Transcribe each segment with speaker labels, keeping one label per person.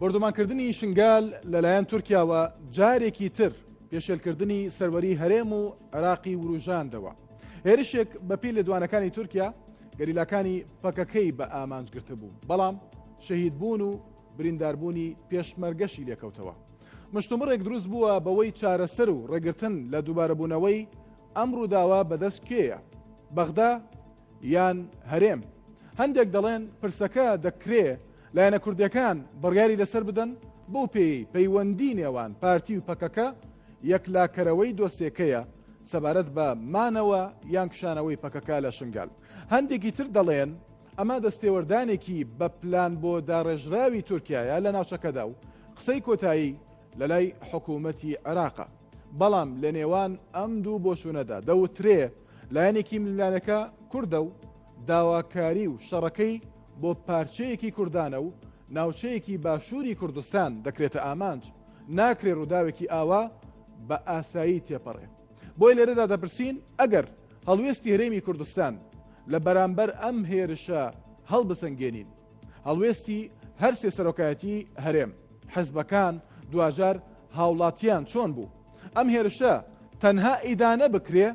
Speaker 1: بۆردومانکردنی شنگال لەلایەن تورکیاوە جارێکی تر پێشێلکردنی سەروەری هەرێم و عێراقی وروژاندەوە. هێرشێک بەپێی لێدوانەکانی تورکیا گەریلاکانی پەکەکەی بە ئامانج گرتبوو، بەڵام شەهیدبوون و برینداربوونی پێشمەرگەشی لێکەوتەوە. مشتومڕێک دروست بووە بەوەی چارەسەر و ڕێگرتن لە دووبارەبوونەوەی ئەم ڕووداوە بەدەست کێیە؟ بەغدا یان هەرێم؟ هەندێک دەڵێن پرسەکە دەکرێ لایەنە کوردیەکان بڕیاری لەسەر بدەن، بەو پێیەی پەیوەندی نێوان پارتی و پەکەکە یەکلاکەرەوەی دۆسێکەیە سەبارەت بە مانەوە یان کشانەوەی پەکەکە لە شنگال. هەندێکی تر دەڵێن ئەمە دەستێوەردانێکی بە پلان بۆ داڕێژراوی تورکیایە لە ناوچەکەدا و قسەی کۆتایی لەلای حکوومەتی عێراقە. بەڵام لە نێوان ئەم دوو بۆچوونەدا دەوترێ لایەنێکی ململانێکە کوردە و داواکاری و شەڕەکەی بۆ پارچەیەکی کوردانە و ناوچەیەکی باشووری کوردستان دەکرێتە ئامانج، ناکرێ ڕووداوێکی ئاوا بە ئاسایی تێپەڕێ. بۆیە لێرەدا دەپرسین ئەگەر هەڵوێستی هەرێمی کوردستان لە بەرامبەر ئەم هێرشە هەڵبسەنگێنین، هەڵوێستی هەرسێ سەرۆکایەتی هەرێم، حزبەکان، دواجار هاوڵاتیان چۆن بوو؟ ئەم هێرشە تەنها ئیدانە بکرێ؟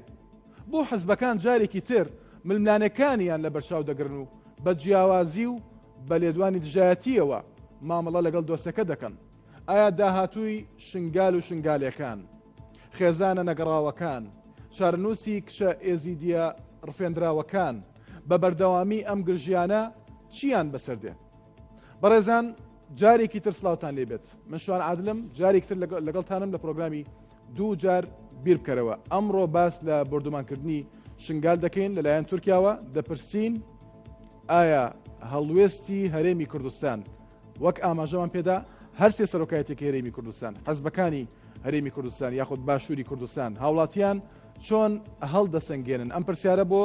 Speaker 1: بۆ حزبەکان جارێکی تر ململانێکانیان لەبەرچاو دەگرن و بە جیاوازی و بە لێدوانی دژایەتییەوە مامەڵە لەگەڵ دۆسێکە دەکەن؟ ئایا داهاتووی شنگال و شنگالێکان، خێزانە نەگەڕاوەکان، چارەنووسی کچە ئێزیدییە ڕفێندراوەکان بە بەردەوامی ئەم گرژییانە چییان بەسەر دێ؟ بەڕێزان جارێکی تر سڵاوتان لێ بێت. من شوان عادلم، جارێکی تر لەگەڵتانم لە پرۆگرامی دوو جار بیر بکەرەوە. ئەمڕۆ باس لە بۆردومانکردنی شنگال دەکەین لەلایەن تورکیاوە، دەپرسین ئایا هەڵوێستی هەرێمی کوردستان وەک ئاماژەمان پێدا هەرسێ سەرۆکایەتێکی هەرێمی کوردستان، حزبەکانی هەرێمی کوردستان یاخود باشووری کوردستان، هاوڵاتیان چۆن هەڵدەسەنگێنن؟ ئەم پرسیارە بۆ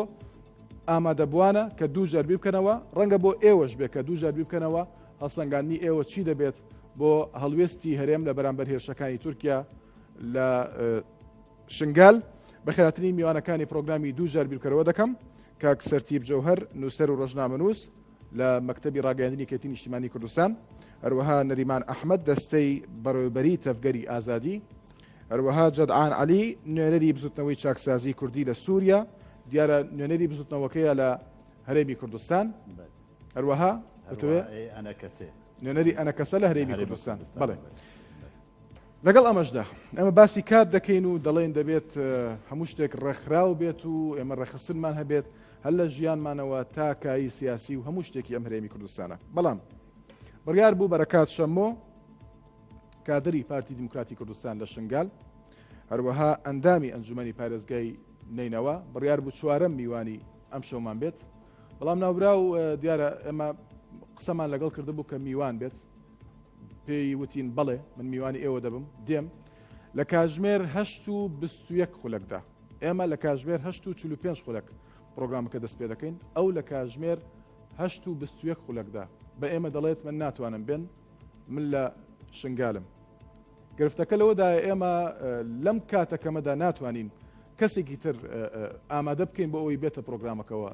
Speaker 1: ئامادەبووانە کە دوو جار بیر بکەنەوە، ڕەنگە بۆ ئێوەش بێ کە دوو جار بیر بکەنەوە هەڵسەنگاندنی ئێوە چی دەبێت بۆ هەڵوێستی هەرێم لە بەرامبەر هێرشەکانی تورکیا لە شنگال. بەخێراتنی میوانەکانی پرۆگرامی دوو جار بیرکەرەوە دەکەم، کاک سەرتیپ جەوهەر، نووسەر و ڕۆژنامەنووس لە مەکتەبی ڕاگەیاندنی یەکێتی نیشتیمانی کوردستان، هەروەها نەریمان ئەحمەد، دەستەی بەڕێوەبەری تەڤگەری ئازادی، هەروەها جەدعان عەلی، نوێنەری بزوتنەوەی چاکسازی کوردی لە سووریا، دیارە نوێنەری بزوتنەوەکەیە لە هەرێمی کوردستان، هەروەها نوێنەری ئەنەکەسە لە هەرێمی کوردستان. بەڵێ. لەگەڵ ئەمەشدا ئێمە باسی کات دەکەین و دەڵێن دەبێت هەموو شتێک ڕێکخراو بێت و ئێمە ڕێکخستنمان هەبێت هەر لە ژیانمانەوە تا کایی سیاسی و هەموو شتێکی ئەم هەرێمی کوردستانە. بەڵام بڕیار بوو بەرەکات شەمۆ کادری پارتی دیموکراتی کوردستان لە شنگال، هەروەها ئەندامی ئەنجومەنی پارێزگای نەینەوا، بڕیار بوو چوارەم میوانی ئەم شەومان بێت، بەڵام ناوبراو دیارە ئێمە قسەمان لەگەڵ کردبوو کە میوان بێت، پێی وتین بەڵێ من میوانی ئێوە دەبم، دێم لە کاژمێر 8:21 خولەکدا. ئێمە لە کاژمێر 8:45 خولەک پرۆگرامەکە دەست پێ دەکەین، ئەو لە کاژمێر 8:21 خولەکدا بە ئێمە دەڵێت من ناتوانم بێن، من لە شنگالم. گرفتەکە لەوەدایە ئێمە لەم کاتەکەمەدا ناتوانین کەسێکی تر ئامادە بکەین بۆ ئەوەی بێتە پرۆگرامەکەوە،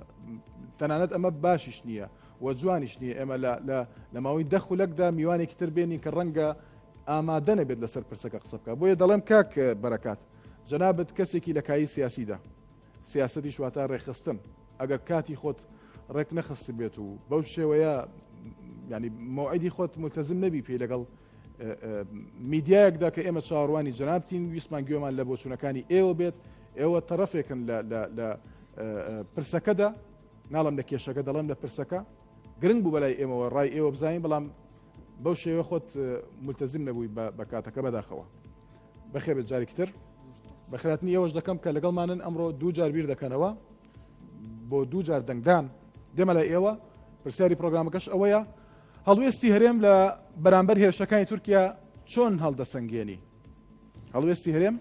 Speaker 1: تەنانەت ئەمە باشیش نییە و جوانیش نییە ئێمە لە ماوەی 10 خولەکدا میوانێکی تر بێنین کە ڕەنگە ئامادە نەبێت لەسەر پرسەکە قسە بکات. بۆیە دەڵێم کاک بەرەکات، جەنابت کەسێکی لە کایی سیاسیدا، سیاسەتیش واتە ڕێکخستن، ئەگەر کاتی خۆت ڕێک نەخست بێت و بەو شێوەیە ینی مەوعیدی خۆت ملتەزم نەبی پێی لەگەڵ میدیایەکدا کە ئێمە چاوەڕوانی جەنابتین، ویستمان گوێمان لە بۆچوونەکانی ئێوە بێت، ئێوە تەرەفێکن لە پرسەکەدا، ناڵم لە کێشەکە، دەڵێم لە پرسەکە. گرنگ بوو بەلای ئێمەوە ڕای ئێوە بزانین، بەڵام بەو شێوە خۆت ملتەزم نەبووی بە کاتەکە، بەداخەوە. بەخێر بێت جارێکی تر. بەخێراتنی ئێوەش دەکەم کە لەگەڵمانن ئەمڕۆ دوو جار بیر دەکەنەوە بۆ دوو جار دەنگدان. دێمە لای ئێوە، پرسیاری پرۆگرامەکەش ئەوەیە هەڵوێستی هەرێم لە بەرامبەر هێرشەکانی تورکیا چۆن هەڵدەسەنگێنی؟ هەڵوێستی هەرێم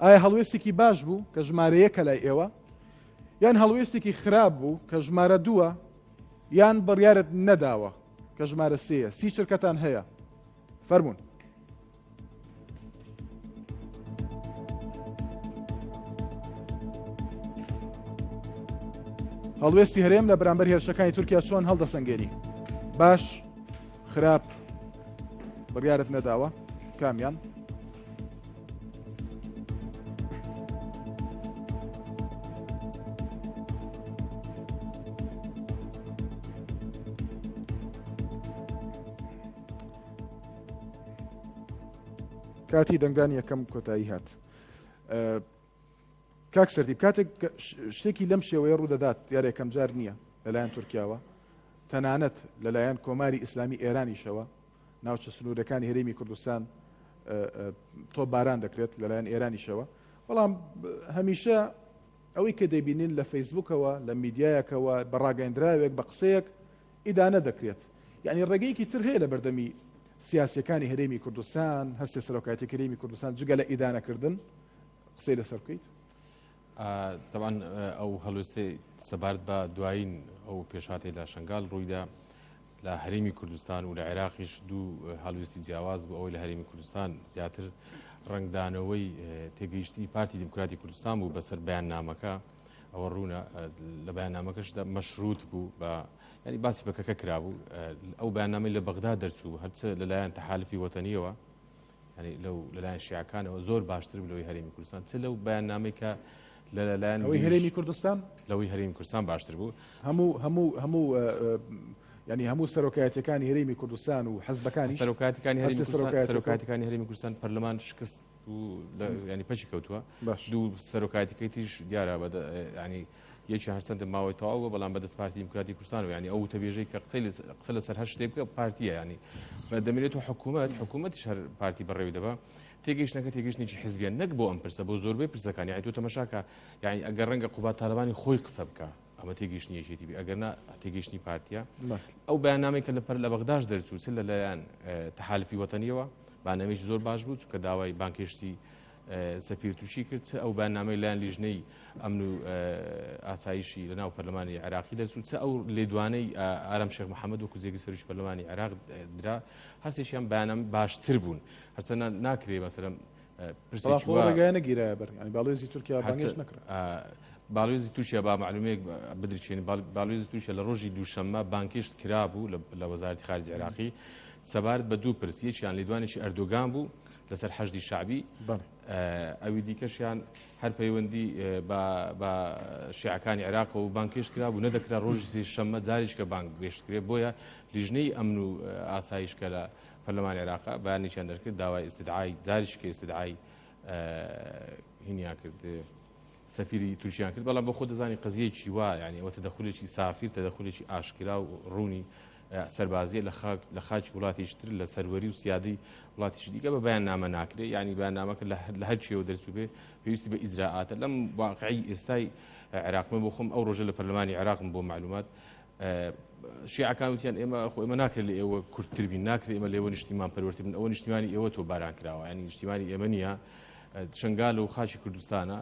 Speaker 1: ئایا هەڵوێستێکی باش بوو کە ژمارە یەکە لای ئێوە، یان هەڵوێستێکی خراپ بوو کە ژمارە دووە، یان بڕیارت نەداوە کە ژمارە سێیە؟ 30 چرکەتان هەیە، فەرمونون. هەڵوێستی هەرێم لە بەرامبەر هێرشەکانی تورکیا چۆن هەڵدەسەنگێنی؟ باش، خراپ، بڕیارت نەداوە کامیان؟ کاتی دەنگدانی یەکەم کۆتایی هات. کاک سەرتیپ کاتێک شتێکی لەم شێوەیە ڕوودەدات دیارە یەکەم جار نییە لەلایەن تورکیاوە تەنانەت لەلایەن کۆماری ئیسلامی ئێرانیشەوە ناوچە سنوورەکانی هەرێمی کوردستان تۆپباران دەکرێت لەلایەن ئێرانیشەوە بەڵام هەمیشە ئەوەی کە دەبینین لە فەیسبوکەوە لە میدیایەکەوە بە ڕاگەندراوێک بە قسەیەک ئیدانە دەکرێت یعنی ڕێگەیەکی تر هەیە لە بەردەمی سیاسەکانی هەرێمی کوردستان هەستێ سەرۆکایەتی هەرێمی کوردستان جگە لە ئیدانەکردن قسەی لەسەر بکەیت؟
Speaker 2: تەبعەن ئەو هەڵوێستەی سەبارەت بە دوایین ئەو پێشهاتەی لە شنگال ڕوویدا لە هەرێمی کوردستان و لە عێراقیش دوو هەڵوێستی جیاواز بوو ئەوەی لە هەرێمی کوردستان زیاتر ڕەنگدانەوەی تێگەیشتنی پارتی دیموکراتی کوردستان بوو بەسەر بەیاننامەکە ئەوە ڕوونە لە بەیاننامەکەشدا مەشروط بوو بە ینی باسی پەکەکە کرابوو ئەو بەیاننامەی لە بەغدا دەرچوو هەرچە لەلایەن تەحالفی وەتەنیەوە یانی لەو لەلایەن شیعەکانەوە زۆر باشتر بوو لەوەی هەرێمی کوردستان چ لەو بەیاننامەی کە لەلایەن
Speaker 1: ئەوەی هەرێمی کوردستان
Speaker 2: لەوەی هەرێمی کوردستان باشتر بوو
Speaker 1: هەموو هەموو هەموو ینی هەموو سەرۆکایەتەکانی هەرێمی کوردستان و حزبەکانی
Speaker 2: سەرۆکاتەکانی هەرێمی سەرۆکاتەکانی هەرێمی کوردستان پەرلەمان شکست و ینی پەچی کەوتووە دوو سەرۆکایەتەکەی تریش دیارە ینی یەکی هەرچەندە ماوەی تەواو بووە بەڵام بەدەست پارتی دیموکراتی کوردستان و یانی ئەو وتەبێژەی کە قسەی قسە لەسەر هەر شتێک بکە پارتیە ینی دەمێنێت و حکوومەت حکوومەتیش هەر پارتی بەڕێوی دەبا تێگەیشتنەکە تێگەیشتنێکی حزبیە نەک بۆ ئەم پرسە بۆ زۆربەی پرسەکان یانی تۆ تەمەشاکە یانی ئەگەر ڕەنگە قوباد تالەبانی خۆی قسە بکە ئەمە تێگەیشتنی یەکێتی بی ئەگەر نا تێگەیشتنی پارتیە ئەو بەیاننامەی کە لە پەر لە بەغداش دەرچوو چ لەلایەن تەحالفی وەتەنیەوە بانەمێکی زۆر باش بوو چونکە داوای بانکێشتی سەفیر تورکی کرد، چ ئەو بەیاننامەی لایەن لیژنەی ئەمن و ئاسایشی لە ناو پەرلەمانی عێراقی دەرچوو، چ ئەو لێدوانەی ئارام شێخ محەممەد وەکو جێگری سەرۆکی پەرلەمانی عێراق درا، هەرسێکیان بەیاننامە باشتر بوون. هەرچەندە ناکرێ مەسەلەن پرسێکی وا
Speaker 1: ڕێگای نەگیرایە بەر، یانی باڵوێزی تورکیا بانگهێشت نەکرا.
Speaker 2: باڵوێزی تورکیا با مەعلومەیەک بدرکێنین، باڵوێزی تورکیا لە ڕۆژی دووشەممە بانگهێشت کرابوو لە وەزارەتی خارجی عێراقی سەبارەت بە دوو پرس، یەکیان لێدوانێکی ئەردۆگان بوو لەسەر حەشدی شەعبی، ئەوی دیکەشیان هەر پەیوەندی بە شیعەکانی عێراقەوە بانگهێشت کرابوو، نەدەکرا ڕۆژی سێشەممە جارێکە بانگهێشت کرێ، بۆیە لیژنەی ئەمن و ئاسایش کە لە پەرلەمانی عێراقە بەیانێکیان دەرکرد داوای ئیستدعای جارێکە ئیستدعای هینیان کرد سەفیری تورکیان کرد، بەڵام بۆ خۆ دەزانی قەزیەکی وا یعنی ئەوە تەدەخولێکی سافیر تەدەخولێکی ئاشکرا و ڕوونی سەربازیە لە خاک لە خاکی وڵاتێکی تر لە سەروەری و سیادەی وڵاتێکی دیکە بە بەیاننامە ناکرێ یعنی بەیاننامەکە لە هەر کێوە دەرچوو بێ پێویستی بە ئیجرائاتە لەم واقعی ئێستای عێراق من بۆ خۆم ئەو ڕۆژە لە پەرلەمانی عێراقم بۆ معلومات شیعەکان وتیان ئێمە خۆ ئێمە ناکرێت لە ئێوە کورتتر بین ناکرێت ئێمە لێوە نیشتیمان پەروەرتر بن ئەوە نیشتیمانی ئێوە تۆ باران کراوە ینی نیشتیمانی ئێمە نییە شنگال و خاکی کوردستانە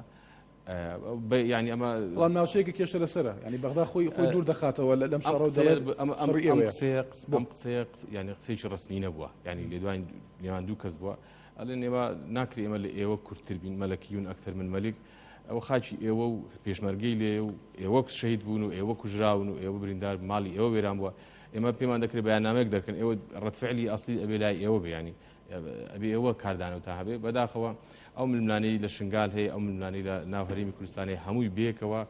Speaker 1: یانی ئەمە بەڵام ناوچەیەکی کێشە لەسەرە ینی بەغدا خۆی خۆی دوور دەخاتەوە لەم شەڕە و دەڵێت
Speaker 2: ئەم قسەیە ئەم قسەیە ینی قسەیەکی ڕسمی نەبووە ینی لێدوان نێوان دوو کەس بووە ئەڵێن ئێمە ناکرێ ئێمە لە ئێوە کورتتر بین مەلەکیون ئەکتەر من مەلیک ئەوە خاکی ئێوە و پێشمەرگەی لێ و ئێوە شەهید بوون و ئێوە کوژراون و ئێوە بریندار ماڵی ئێوە وێران بووە ئێمە پێمان دەکرێت بەیاننامەیەک دەرکەن ئێوە ڕەتفعلی ئەسلی ئەبێ لای ئێوە بیانی ئەبێ ئێوە کاردانەوەتان هەبێ. بەداخەوە ئەو ململانێی لە شنگال هەیە، ئەو ململانێی لە ناو هەرێمی کوردستان هەیە، هەمووی بەیەکەوە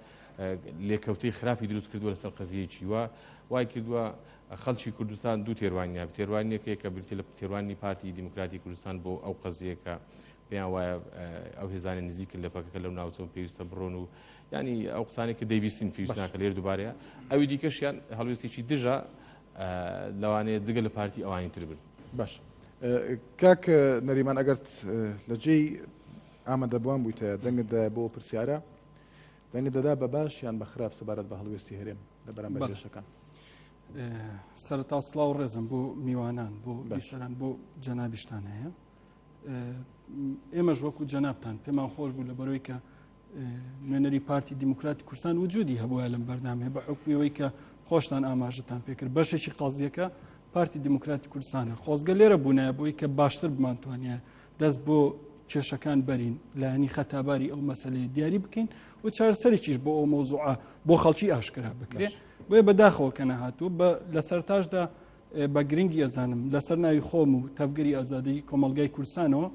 Speaker 2: لێکەوتەی خراپی دروست کردووە لەسەر قەزیەیەکی وا، وای کردووە خەڵکی کوردستان دوو تێروانینی هەبێت. تێروانینێک هەیە کە بریتیە لە تێروانینی پارتی دیموکراتی کوردستان بۆ ئەو قەزیە کە پێیان وایە ئەو هێزانە نزیکن لە پەکەکە لەو ناوچە و پێویستە بڕۆن و ینی ئەو قسانێک کە دەیبیستین پێویست ناکە لێر دووبارەیە. ئەوی دیکەشیان هەڵوێستێکی دژە لەوانەیە جگە لە پارتی ئەوانی تر بن.
Speaker 1: باش کاک نەریمان ئەگەر لە جێی ئامادەبووان بوویتە دەنگت دایە بۆ پرسیارە دەنگت دەدا بە باش یان بە خراپ سەبارەت بە هەڵوێستی هەرێم لە بەرامبەر هێرشەکان؟
Speaker 3: سەرەتا سڵاو ڕێزم بۆ میوانان بۆ بیسەران بۆ جەنابیشتان هەیە ئێمەش وەکو جەنابتان پێمان خۆش بوو لە بەرەوەی کە نوێنەری پارتی دیموکراتی کوردستان وجودی هەبووە لەم بەرنامەیە بە حکومیەوەی کە خۆشتان ئاماژەتان پێکرد بەشێکی قازیەکە پارتی دیموکراتی کوردستانە خۆزگە لێرە بوونایە بۆی کە باشتر بمانتوانیە دەست بۆ کێشەکان بەرین لایەنی خەتاباری ئەو مەسلەیە دیاری بکەین و چارەسەرێکیش بۆ ئەو مەوزوعە بۆ خەڵکی ئاشکرا بکرێ بۆیە بەداخەوە کە نەهاتوو بە لە سەرتاشدا بە گرنگی ئەزانم لەسەر ناوی خۆم و تەڤگەری ئازادی کۆمەڵگای کوردستانەوە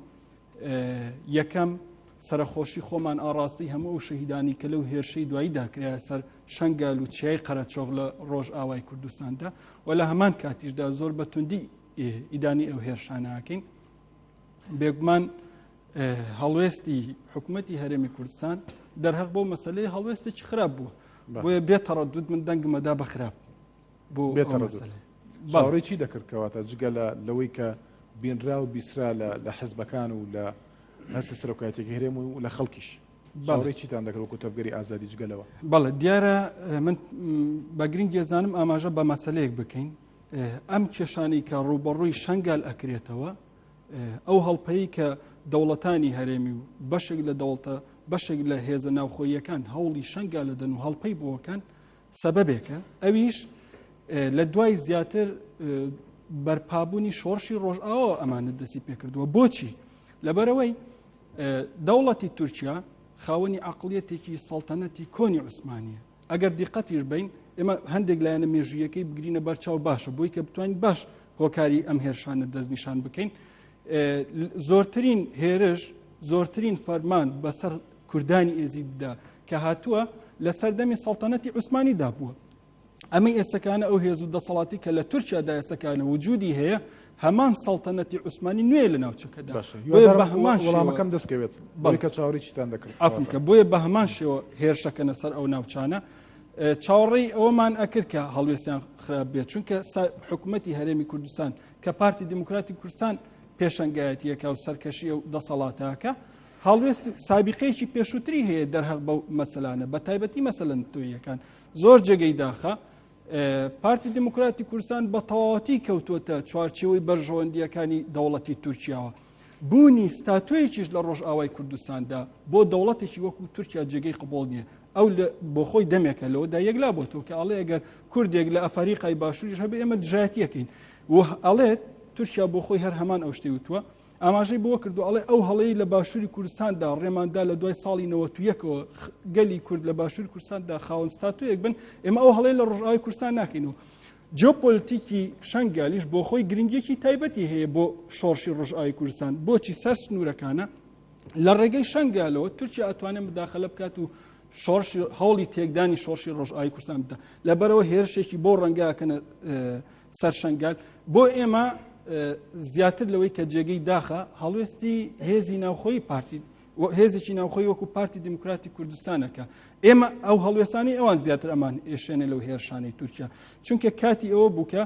Speaker 3: یەکەم سەرەخۆشی خۆمان ئاڕاستەی هەموو ئەو شەهیدانی کە لەو هێرشەی دواییدا کرایە سەر شەنگال و چیای قەرەچۆغ لە ڕۆژئاوای کوردستاندا و لە هەمان کاتیشدا زۆر بە توندی ئیدانی ئەو هێرشانەکەین بێگومان هەڵوێستی حکوومەتی هەرێمی کوردستان دەرهەق بۆ مەسلەی هەڵوێستێکی خراپ بووە بۆیە بێ تەڕەدود من دەنگمەدا بە خراپ
Speaker 1: بۆ چاوەڕێی چی دەکرد کەواتە جگە لە لەوەی کە بینرا و بیسرا لە حزبەکان و لە هەستی سەرۆکایەتێکی هەرێم و لە خەڵکیش باوەڕی چیتان دەکرد وەکو تەڤگەری ئازادی جگە لەوە؟
Speaker 3: بەڵێ دیارە من بە گرنگ دەزانم ئاماژە بە مەسلەیەک بکەین ئەم کێشانەی کە ڕووبەڕووی شەنگال ئەکرێتەوە ئەو هەڵپەی کە دەوڵەتانی هەرێمی و بەشێک لە دەوڵتە بەشێک لە هێزە ناوخۆیەکان هەوڵی شەنگال دەدەن و هەڵپەی بۆکەن سەبەبێکە ئەویش لە دوای زیاتر بەرپابوونی شۆڕشی ڕۆژئاوا ئەمانە دەستی پێکردووە بۆچی لەبەرەوەی دەوڵەتی تورکیا خاوەنی عقلیەتێکی سەڵتەنەتی کۆنی عوسمانیە ئەگەر دیقەتیش بین ئێمە هەندێک لایەنە مێژوویەکەی بگرینە بەرچاو باشە بۆی کە بتوانین باش هۆکاری ئەم هێرشانە دەستنیشان بکەین زۆرترین هێرش زۆرترین فەرمان بەسەر کوردانی ئێزیددا کە هاتووە لە سەردەمی سەڵتەنەتی عوسمانیدا بووە ئەمەی ئێسەکانە ئەو هێز و دەسەڵاتی کە لە تورکیادا ئێسەکانە وجودی هەیە هەمان سەڵتەنەتی عوسمانی نوێ لە ناوچەکەدا
Speaker 1: بۆیە بە هەمان وەڵامەکەم دەستکەوێت بەڵکە کە چاوەڕێی چیتان دەکرد
Speaker 3: ئەفمکە بۆیە بە هەمان شێوە هێرشەکەنە سەر ئەو ناوچانە چاوەڕێی ئەوەمان ئەکرد کە هەڵوێستیان خراپ بێت چونکە حکوومەتی هەرێمی کوردستان کە پارتی دیموکراتی کوردستان پێشەنگایەتیەکە و سەرکەشی و دەسەڵاتەکە هەڵوێست سابیقەیەکی پێشووتری هەیە دەرهەق بەو مەسەلانە بە تایبەتی مەسەلە نەتەوەییەکان زۆر جێگەی داخە پارتی دیموکراتی کوردستان بە تەواوەتی کەوتووەتە چوارچێوەی بەرژەوەندییەکانی دەوڵەتی تورکیاوە بوونی ستاتۆیەکیش لە ڕۆژئاوای کوردستاندا بۆ دەوڵەتێکی وەکو تورکیا جێگەی قبوڵ نییە ئەو بۆ خۆی دەمێکە لەوەدا یەکلا بۆتەوە کە ئەڵێ ئەگەر کوردێک لە ئەفەریقای باشووریش هەبێ ئێمە دژایەتیەکەین و ئەڵێت تورکیا بۆ خۆی هەر هەمان ئەو شتەی وتووە ئاماژەی بەوە کردووە، ئەڵێ ئەو هەڵەی لە باشووری کوردستاندا ڕێماندا لە دوای ساڵی 91ەوە گەلی کورد لە باشووری کوردستاندا خاوەن ستاتۆیەک بن، ئێمە ئەو هەڵەیە لە ڕۆژئاوای کوردستان ناکەینەوە. جیۆپۆلیتیکی شەنگالیش بۆ خۆی گرنگیەکی تایبەتی هەیە بۆ شۆڕشی ڕۆژئاوای کوردستان، بۆچی سەر سنوورەکانە لە ڕێگەی شەنگالەوە تورکیا ئەتوانێت مداخلە بکات و شۆڕشی هەوڵی تێکدانی شۆڕشی ڕۆژئاوای کوردستان بدە لەبەرەوە هێرشێکی بۆ ڕەنگاکەنە سەر شەنگال بۆ ئێمە زیاتر لەوەی کە جێگەی داخە هەڵوێستی هێزی ناوخۆی پارتی هێزێکی ناوخۆی وەکو پارتی دیموکراتی کوردستانەکە ئێمە ئەو هەڵوێستانی ئەوان زیاتر ئەمان ئێشێنێ لەو هێرشانەی تورکیا چونکە کاتی ئەوە بوو کە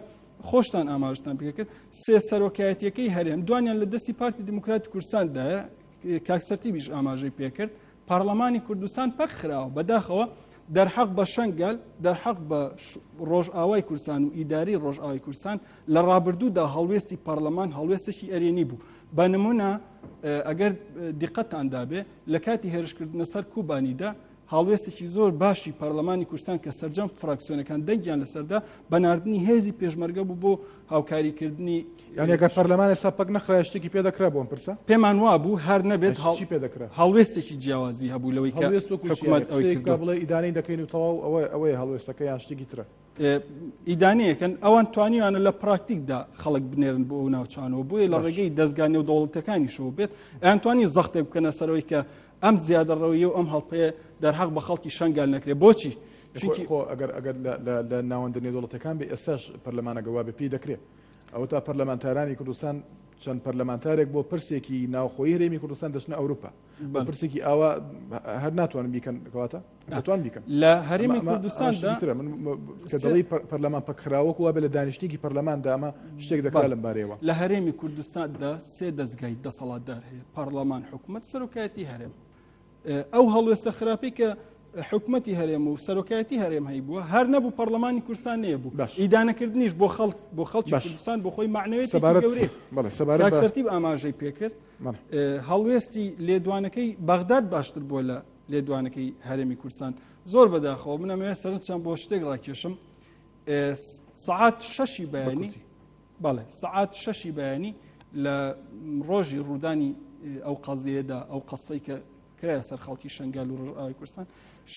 Speaker 3: خۆشتان ئاماژتان پێکرد سێ سەرۆکایەتیەکەی هەرێم دوانیان لە دەستی پارتی دیموکراتی کوردستاندایە کاک سەرتیبیش ئاماژەی پێکرد پەڕلەمانی کوردستان پەک خراوە، بەداخەوە دەرحەق بە شەنگال، دەرحەق بە ڕۆژئاوای کوردستان و ئیدارەی ڕۆژئاوای کوردستان لە ڕابردوودا هەڵوێستی پەڕلەمان هەڵوێستێکی ئەرێنی بوو. بە نمونە ئەگەر دیقەتان دابێ لە کاتی هێرشکردنە سەر کوبانیدا هەڵوێستێکی زۆر باشی پەرلەمانی کوردستان کە سەرجەم فراکسیۆنەکان دەنگیان لەسەردا بە ناردنی هێزی پێشمەرگە بوو بۆ هاوکاریکردنی
Speaker 1: یانی ئەگەر پەرلەمان ئێستا پەک نەخرایە شتێکی پێ دەکرا بۆ ئەم پرسە؟
Speaker 3: پێمان وابوو هەر نەبێت
Speaker 1: چی پێ دەکرا؟
Speaker 3: هەڵوێستێکی جیاوازی هەبوو لەوەی کە
Speaker 1: هەڵوێست وەکو چی؟
Speaker 3: حکومەت
Speaker 1: یانی
Speaker 3: ئەوەی
Speaker 1: قسەیەک بکا
Speaker 3: کردووە.
Speaker 1: بڵێ ئیدانەی دەکەین و تەواو ئەوە ئەوەیە هەڵوێستەکە یان شتێکی ترە؟
Speaker 3: ئیدانەیەکەن ئەوان توانیویانە لە پراکتیکدا خەڵک بنێرن بۆ ئەو ناوچانەوە بۆیە لە
Speaker 1: باش.
Speaker 3: ڕێگەی دەزگا نێودەوڵەتەکانیشەوە بێت ئەیانتوانی زەختێک بکەنە سەرەوەی کە ئەم زیادەڕەویی و ئەم هەڵپەیە دەرحەق بە خەڵکی شەنگال نەکرێت بۆچی؟ چونکی
Speaker 1: خۆ ئەگەر ئەگەر لە ناوەندە نێودەوڵەتیەکان بێ ئێستاش پەرلەمانەگە وابێ پێی دەکرێ ئەوەتا پەرلەمانتارانی کوردستان چەند پەرلەمانتارێک بۆ پرسێکی ناوخۆیی هەرێمی کوردستان دەچنە ئەوروپا بۆ پرسێکی ئاوا هەر ناتوانن بیکەن کەواتە دەتوان بیکەن
Speaker 3: لە هەرێمی کوردستاندا
Speaker 1: من کە دەڵێی پەرلەمان پەکخراوە وەکو وابێ لە دانیشتنێکی پەرلەماندا ئەمە شتێک دەکرا لەم بارەیەوە
Speaker 3: لە هەرێمی کوردستاندا سێ دەزگای دەسەڵاتدار هەیە پەرلەمان حکوومەت سەرۆکایەتی هەرێم ئەو هەڵوێستە خراپەی کە حکومەتی هەرێم و سەرۆکایەتی هەرێم هەیبووە هەر نەبوو پەرلەمانی کوردستان نەیەبوو ئیدانەکردنیش بۆ خەڵک بۆ خەڵکی کوردستان بۆ خۆی معنەوێتی گەورەیە
Speaker 1: سەبارەت
Speaker 3: سەرتیب ئاماژەی پێکرد هەڵوێستی لێدوانەکەی بەغداد باشتر بووە لە لێدوانەکەی هەرێمی کوردستان زۆر بەداخەوە من ئەمەوێت سەرنجتان بۆ شتێک ڕاکێشم سەعات شەشی بەیانی بەڵێ سەعات شەشی بەیانی لە ڕۆژی ڕوودانی ئەو قەزیەدا ئەو قەسفەی کە کرایە سەر خەڵکی شنگال و ڕۆژئاوای کوردستان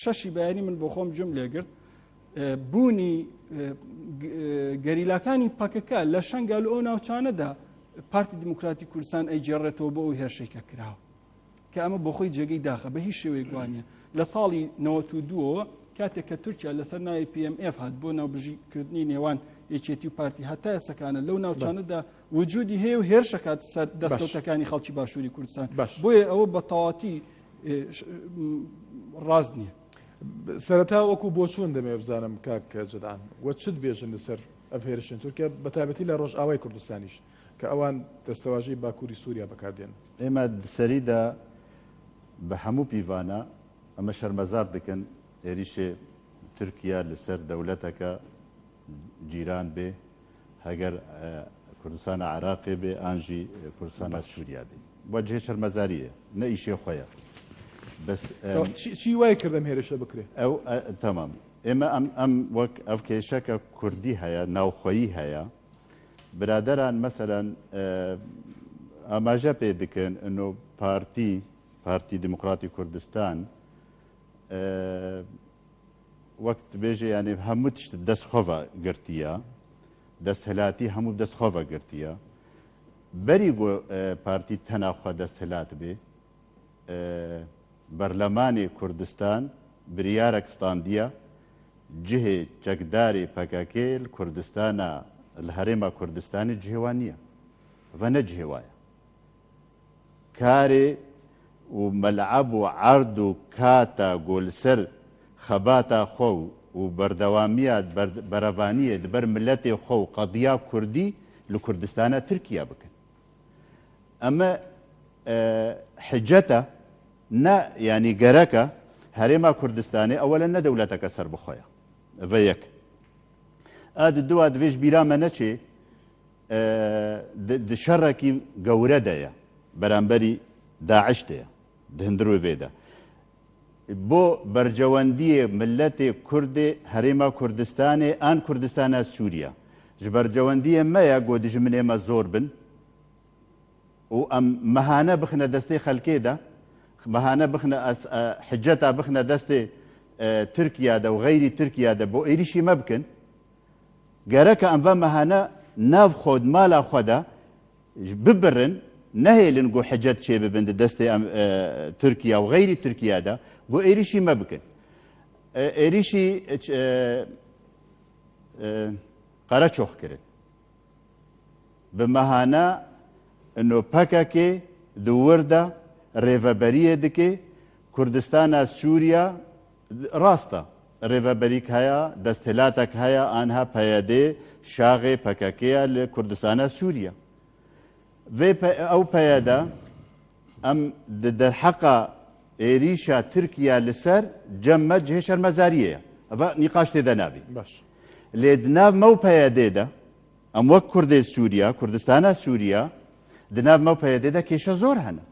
Speaker 3: شەشی بەیانی من بۆ خۆم گوێم لێگرت. بوونی گەریلاکانی پەکەکە لە شەنگال و ئەو ناوچانەدا پارتی دیموکراتی کوردستان ئەیگێڕێتەوە بۆ ئەو هێرشەی کە کراوە کە ئەمە بۆ خۆی جێگەی داخە بە هیچ شێوەیەک وانە لە ساڵی 92ەوە کاتێک کە تورکیا لەسەر ناوی PMF هات بۆ ناوبژیکردنی نێوان یەکێتی و پارتی هەتا ئێستاکانە لەو ناوچانەدا وجودی هەیە و هێرشەکات سەر دەستکەوتەکانی خەڵکی باشووری کوردستان بۆیە ئەوە بە تەواتی ڕاست نییە.
Speaker 1: سەرەتا وەکو بۆچوون دەمەوێت بزانم کاک جدعان وە چت بێژن لەسەر ئەف هێرشن تورکیا بە تایبەتی لە ڕۆژئاوای کوردستانیش کە ئەوان دەستەواژەی باکووری سووریا بەکاردێن.
Speaker 4: ئێمە سەریدا بە هەموو پیڤانە ئەمە شەرمەزار دکەن هێریشێ تورکیا لەسەر دەولەتەکە جیران بێ هەگەر کوردستانە عراقێ بێ ئانژی کوردستانە سووریا بێ وە جێ شەرمەزاریە نە ئیشێ خۆیە
Speaker 1: بەس چی وای کردم هێرشە بکرێ
Speaker 4: ئەو تەمام ئێمە ئەم ئەم وەک ئەف کێشەکە کوردی هەیە ناوخۆیی هەیە برادران مەسەلەن ئاماژە پێ دکن ئەنۆ پارتی پارتی دیموکراتی کوردستان وەک دبێژێ یانێ هەموو تشت دەست خۆڤە گرتیە دەستهلاتی هەموو دەست خۆڤە گرتیە بەری گۆ پارتی تەنا خوا دەستهلات بێ بەرلەمانێ کوردستان بریارەک ستاندیە جهێ چەکدارێ پەکەکێ ل کوردستانا ل هەرێما کوردستانێ جهێ وا نییە ڤە نە جهێ وایە کارێ و مەلعەب و عەرد و کاتە گۆ لسەر خەباتا خۆ و بەردەوامییا بەرەڤانیێ دبەر ملەتێ خۆ و قەدیا کوردی ل کوردستانا ترکیا بکەن. ئەمە حجەتە نە یانی گەرەکە هەرێما کوردستانێ ئەوەلەن نە دەولەتەکە سەربخۆیە. ڤە یەک. ئا د دوا دڤێژ بیرا مە نەچێ د شەڕەکی گەورە دەیە بەرامبەری داعش دەیە دهندروێ وێدە بۆ بەرجەوەندیێ ملەتێ کوردێ هەرێما کوردستانێ ئان کوردستانە سووریا ji بەرجەوەندیێ مەیە گۆ دژمنێ مە زۆر بن و ئەم مەهانە بخنە دەستێ خەلکێدا مەهانە بخنە حجەتا بخنە دەستێ تورکیا دە و غەیری تورکیا دە بۆ ئێریشی مە بکن گەرەکە ئەم ڤە مەهانە ناڤ خۆد مالا خوەدا ببرن نەهێلن گۆ حجەت چێ ببن دە دەستێ ئەم تورکیا و غەیری تورکیادا گۆ ئێریشی مە بکن ئێریشی قەرەچۆخ کرد بە مەهانە ئنۆ پەکەکێ di wir de rêveberiyê dike Kurdistana Sûriya ڕاستە ڕێڤەبەریک هەیە، دەستهلاتەک هەیە ئانها پەیەدێ شاغێ پەکەکەیە لە کوردستانا سووریە. ڤێ ئەو پەیەدە ئەم دەرحەقا ئێریشا ترکیا لەسەر جەم مە جهێ شەرمەزاریەیە. ئەڤە نیقاش تێدا نابی.
Speaker 1: باش.
Speaker 4: لێ دناڤ مەو پەیەدێدا ئەم وەک کوردێ سووریا، کوردستانا سووریا دناڤ مەو پەیەدێدا کێشە زۆر هەنە.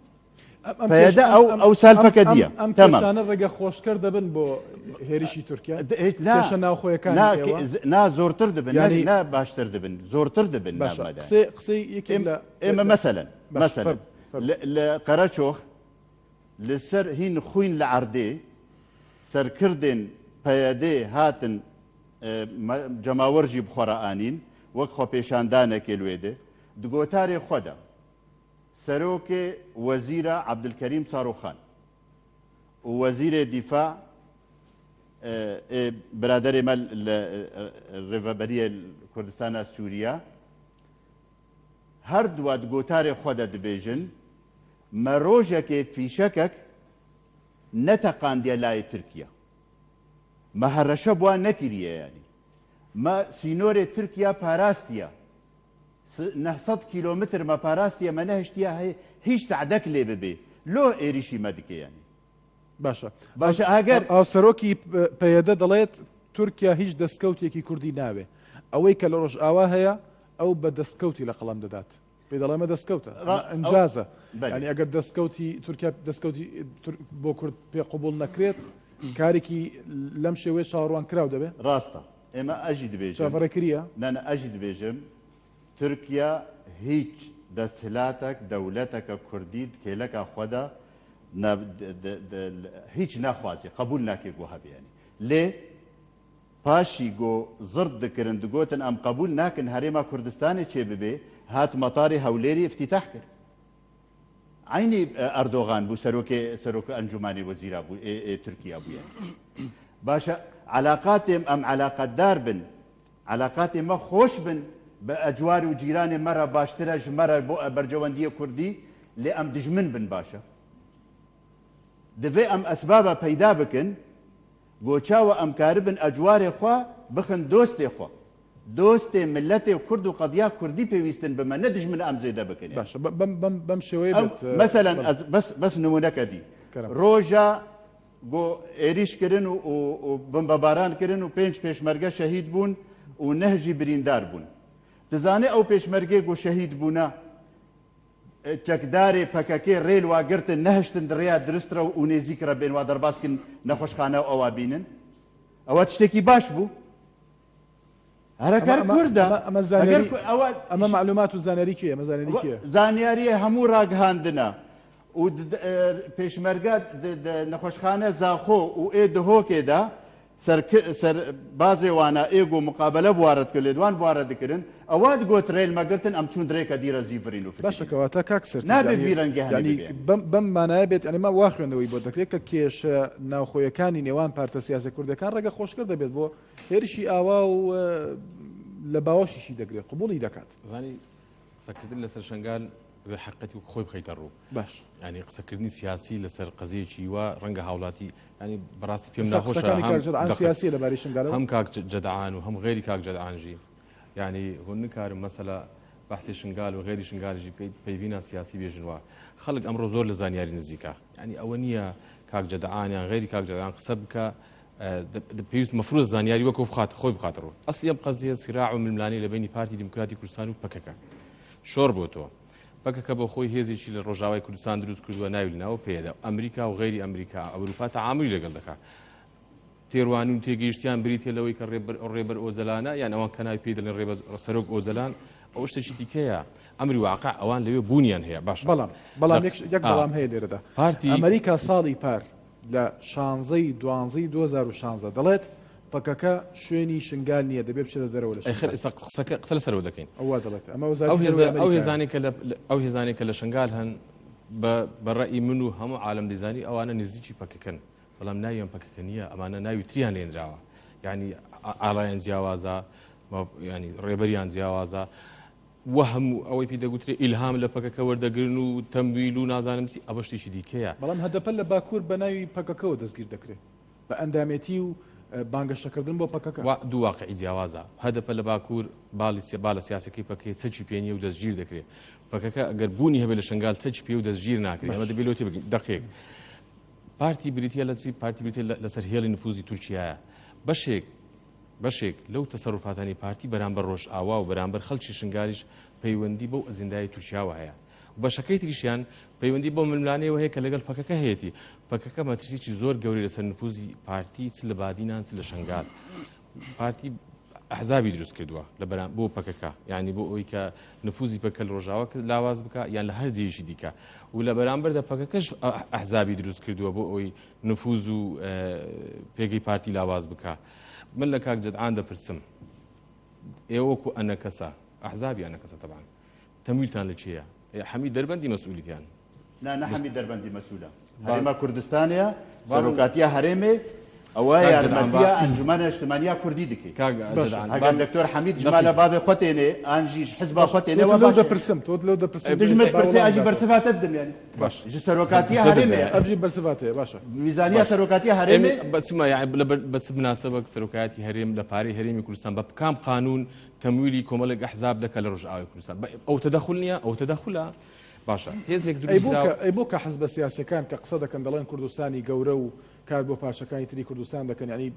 Speaker 4: پەیەدە ئەو ئەو سالفەکە دیە
Speaker 1: ئەم کێشانە ڕێگە خۆشکەر دەبن بۆ هێرشی تورکیا کێشە ناوخۆیەکان
Speaker 4: نا زۆرتر دەبن نا باشتر دەبن زۆرتر دەبن
Speaker 1: قسەی یەکێک لە
Speaker 4: ئێمە مەسەلەن مەسەلەن لە قەرەچۆخ لەسەر هین خوین لە عەردێ سەرکردێن پەیەدێ هاتن جەماوەرژی بخۆرە ئانین وەک خۆپێشاندانێکێ لوێدێ دگۆتارێ خۆدا سەرۆکێ وەزیرا عەبدولکەریم ساروخان و وەزیرێ دیفاع ئێ برادەرێ مە لە رێڤەبەریێ کوردستانا سووریا هەر دوا دگۆتارێ خوە دە دبێژن مە رۆژەکێ فیشەکەک نەتەقاندیە لاێ ترکیا مە هەرەشە بوا نەکریە یانی مە سینۆرێ ترکیا پاراستیە 900 کیلۆمتر مە پاراستیە مە نەهشتیە هیچ تەعدەک لێ ببێ لۆ ئێریشی مە دکێ یانی.
Speaker 1: باشە
Speaker 4: باشە ئەگەر
Speaker 1: هاوسەرۆکی پەیەدە دەڵێت تورکیا هیچ دەستکەوتێکی کوردی ناوێ ئەوەی کە لە ڕۆژئاوا هەیە ئەو بە دەستکەوتی لە قەڵەم دەدات پێی دەڵێ ئەمە دەستکەوتە ئەنجازە ینی ئەگەر دەستکەوتی تورکیا دەستکەوتی بۆ کورد پێ قوبول نەکرێت کارێکی لەم شێوەیە چاوەڕوان کراو دەبێ
Speaker 4: ڕاستە ئێمە ئەژی دبێژم
Speaker 1: چاڤەڕێکریە؟
Speaker 4: نا نا ئەژی دبێژم تورکیا هیچ دەستهلاتەک دەولەتەکە کوردی دکێلەکا خوەدا هیچ ناخوازێ قەبول ناکێ گۆ هەبێ یانی لێ. پاشی گۆ زڕت دکرن دگۆتن ئەم قەبوول ناکن هەرێما کوردستانێ چێ ببێ هات مەتاری هەولێری ئیفتیتاح کرد. عەینی ئەردۆغان بوو سەرۆکێ سەرۆک ئەنجومانی وەزیرا بوو ئێ ئێ تورکیا بوو یانی. باشە عەلاقاتێم ئەم عەلاقەتدار بن عەلاقاتێ مە خۆش بن بە ئەجوار و جیرانێ مەرە باشترە ژ مەرە بۆ بەرجەوەندیە کوردی لێ ئەم دژمن بن باشە دڤێ ئەم ئەسبابە پەیدا بکن گۆ چاوە ئەم کاربن ئەجوارێ خوا بخن دۆستێ خوا دۆستێ ملەتێ کورد و قەزیا کوردی پێویستن بمە نە دژمن ئەم زێدە بکەن
Speaker 1: باشە بەم بەم بەم شێوەیە
Speaker 4: ئەو
Speaker 1: بێت
Speaker 4: مەسەلەن
Speaker 1: بەڵێ
Speaker 4: ئەز بەس بەس نمونەکە دی
Speaker 1: کەرەم
Speaker 4: ڕۆژە گۆ ئێریش کرن و و و بمبەباران کرن و پێنج پێشمەرگە شەهید بوون و نەهژی بریندار بوون دزانێ ئەو پێشمەرگێ گۆ شەهید بوونە چەکدارێ پەکەکێ رێل وا گرتن نەهشتن دڕیا درست رە و نێزیک رە بێن وا دەرباز کن نەخۆشخانە و ئەوا بینن ئەوە تشتێکی باش بوو هەرەکەر کوردە
Speaker 1: ئەمە زانیاری ئەوە ئەمە معلومات و زانیاری کێ ئەمە زانیاری کێ
Speaker 4: زانیاریە هەموو ڕاگەهاندنە و پێشمەرگە نەخۆشخانە زاخۆ و ئێ دهۆکێدا سەر بازێ وانە ئێگۆ مقابلە بوارەت کرد لێدوان بوارە دکردن ئەوە دگۆت رێل مەگرتن ئەم چوون درێکە دیرە زیڤرین و
Speaker 1: باشە کەواتە کاک سەرتیپ
Speaker 4: نابێ
Speaker 1: یانی
Speaker 4: ڤیرەنگە هەنێ
Speaker 1: یانی
Speaker 4: ببێ.
Speaker 1: بەم بەم مانایە بێت یانی ما وا خوێندنەوەی بۆ دەکرێت کە کێشە ناوخۆیەکانی نێوان پارتە سیاسیە کوردەکان ڕێگە خۆشکەر دەبێت بۆ هێرشی ئاوا و لە باوەشیشی دەگرێت قبوڵی دەکات.
Speaker 2: زانی قسەکردن لەسەر شەنگال بێ حەقیقەتی وەک خۆی بخەیتە ڕوو.
Speaker 1: باش.
Speaker 2: یانی قسەکردنی سیاسی لەسەر قەزیەکی وا ڕەنگە هاوڵاتی ینی بەڕاستی پێم
Speaker 1: ئێستا
Speaker 2: ناخۆشە
Speaker 1: قسەکانی
Speaker 2: هەم
Speaker 1: کاک جەدعان
Speaker 2: دەقە
Speaker 1: سیاسیە لەبارەی شنگالەوە؟
Speaker 2: هەم کاک جەدعان و هەم غەیری کاک جەدعان ژی یعنی هون نکارم مەسەلە بەحسی شنگال و غەیری شنگالیشی بکەیت پەیڤینا سیاسی بێژن وا خەڵک ئەمڕۆ زۆر لە زانیاری نزیکە یعنی ئەوە نییە کاک جەدعان یان غەیری کاک جەدعان قسە بکە پێویست مەفروز زانیاری وەکو بخات خۆی بخاتە ڕوو ئەسلی ئەم قەزیە سراع و ململانێ لە بینی پارتی دیموکراتی کوردستان و پەکەکە شۆڕ بۆتەوە پەکەکە بۆ خۆی هێزێکی لە ڕۆژاوای کوردستان دروست کردووە ناوی لناوە پێدا ئەمریکا و غەیری ئەمریکا ئەوروپا تەعاملی لەگەڵ دەکات تێڕوانین و تێگەیشتیان بریتیە لەوەی کە ڕێبەر ڕێبەر ئۆجەلانە یان ئەوان کە ناوی پێی دەڵێن ڕێبەر سەرۆک ئۆجەلان ئەو شتێکی دیکەیە ئەمری واقع ئەوان لەوێ بوونیان هەیە باشە
Speaker 1: بەڵام بەڵام یەک یەک بەڵام هەیە لێرەدا
Speaker 2: پارتی
Speaker 1: ئەمریکا ساڵی پار لە شانزەی دوانزەی 2016 دەڵێت پەکەکە شوێنی شنگال نییە دەبێ بچێتە دەرەوە لە
Speaker 2: ئەی خەر
Speaker 1: شنگال.
Speaker 2: ئێستا قسەکە قسە لەسەرەوە دەکەین
Speaker 1: ئەو وا دەڵێت ئەمە
Speaker 2: ئەو
Speaker 1: وەزارەتی
Speaker 2: هێزە
Speaker 1: دەرەوەی
Speaker 2: ئەو
Speaker 1: ئەمریکایە.
Speaker 2: هێزانەی کە لە ئەو هێزانەی کە لە شنگال هەن بە بە ڕەئی من و هەموو عالەم دەیزانی ئەوانە نزیکی پەکەکەن بەڵام ناویان پەکەکە نییە ئەمانە ناوی تریان لێنراوە یعنی ئاڵایان جیاوازە ینی ڕێبەریان جیاوازە وە هەموو ئەوەی پێی دەگوترێ ئیلهام لە پەکەکە وەردەگرن و تەمویل و نازانم چی ئەوە شتێکی دیکەیە.
Speaker 1: بەڵام هەدەپە لە باکوور بە ناوی پەکەکەوە دەستگیر دەکرێت بە ئەندامێتی و بانگەشەکردن بۆ پەکەکە.
Speaker 2: وا دوو واقعی جیاوازە. هەدەپە لە باکوور باڵی بالە سیاسەکەی پەکەکەیە چەکی پێ نییە و دەستگیر دەکرێت. پەکەکە ئەگەر بوونی هەبێت لە شنگال چەکی پێ و دەستگیر ناکرێت. ئەمە دەبێت لەوە تێبگەین. دەقێک. پارتی بریتییە لە چی؟ پارتی بریتییە لەسەر هێڵی نفوزی تورکیایە. بەشێک بەشێک لەو تەسەروفاتانەی پارتی بەرامبەر ڕۆژئاوا و بەرامبەر خەڵکی شنگالیش پەیوەندی بەو ئەجندای تورکیاوە هەیە و بەشەکەی تریشیان پەیوەندی بەو ململانێیەوە هەیە کە لەگەڵ پەکەکە هەیەتی. پەکەکە مەترسیی زۆر گەورەی لەسەر نفوزی پارتی چ لە بادینان چ لە شنگال. پارتی ئەحزابی دروست کردووە لە بەرام بۆ پەکەکە یعنی بۆ ئەوەی کە نفوزی پەکە لە ڕۆژاوا لاواز بکە یان لە هەر جێیەکی دیکە و لە بەرامبەردا پەکەکەش ئەحزابی دروست کردووە بۆ ئەوەی نفوز و پێگەی پارتی لاواز بکە. من لە کاک جەدعان دەپرسم ئێوە وەکو ئەنەکەسە ئەحزابی ئەنەکەسە تەبعەن تەمویلتان لە کێیە؟ حەمید دەربەندی مەسئولیتیان؟
Speaker 4: نا نە حەمید دەربەندی مەسئولە هەرێمە کوردستانەیە سەرۆکاتیە هەرێمێ ئەوە یارمەتیە ئەنجومەنە نیشتمانیا کوردی دکەی ئەگەر دکتۆر حەمید جمالە بابێ خۆتێنێ ئانژیش حزبا خۆتێنێ
Speaker 1: وە باش دەپرسم تۆ لەو دەپرسم
Speaker 4: دژمت پرسێ ئەژی بەرسڤاتە بدەم یانی
Speaker 1: باش
Speaker 4: ji سەرۆکاتیە هەرێمێ
Speaker 1: ئەبژی بەرسڤاتەیە باشە
Speaker 4: میزانیە سەرۆکاتیە هەرێمێ
Speaker 2: بەسمە یانی بە چ مناسبەک سەرۆکایەتی هەرێم لە پارەی هەرێمی کوردستان بە کام قانون تەمویلی کۆمەڵێک ئەحزاب دەکا لە ڕۆژئاوای کوردستان ئەو تەدەخول نییە ئەو تەدەخولە باشە هێزێک
Speaker 1: ئەی بۆ کە ئەی بۆ کە حزبە سیاسیەکان کە قسە دەکەن دەڵێن کوردستانی گەورە و کار بۆ پارچەکانی تری کوردستان دەکەن یعنی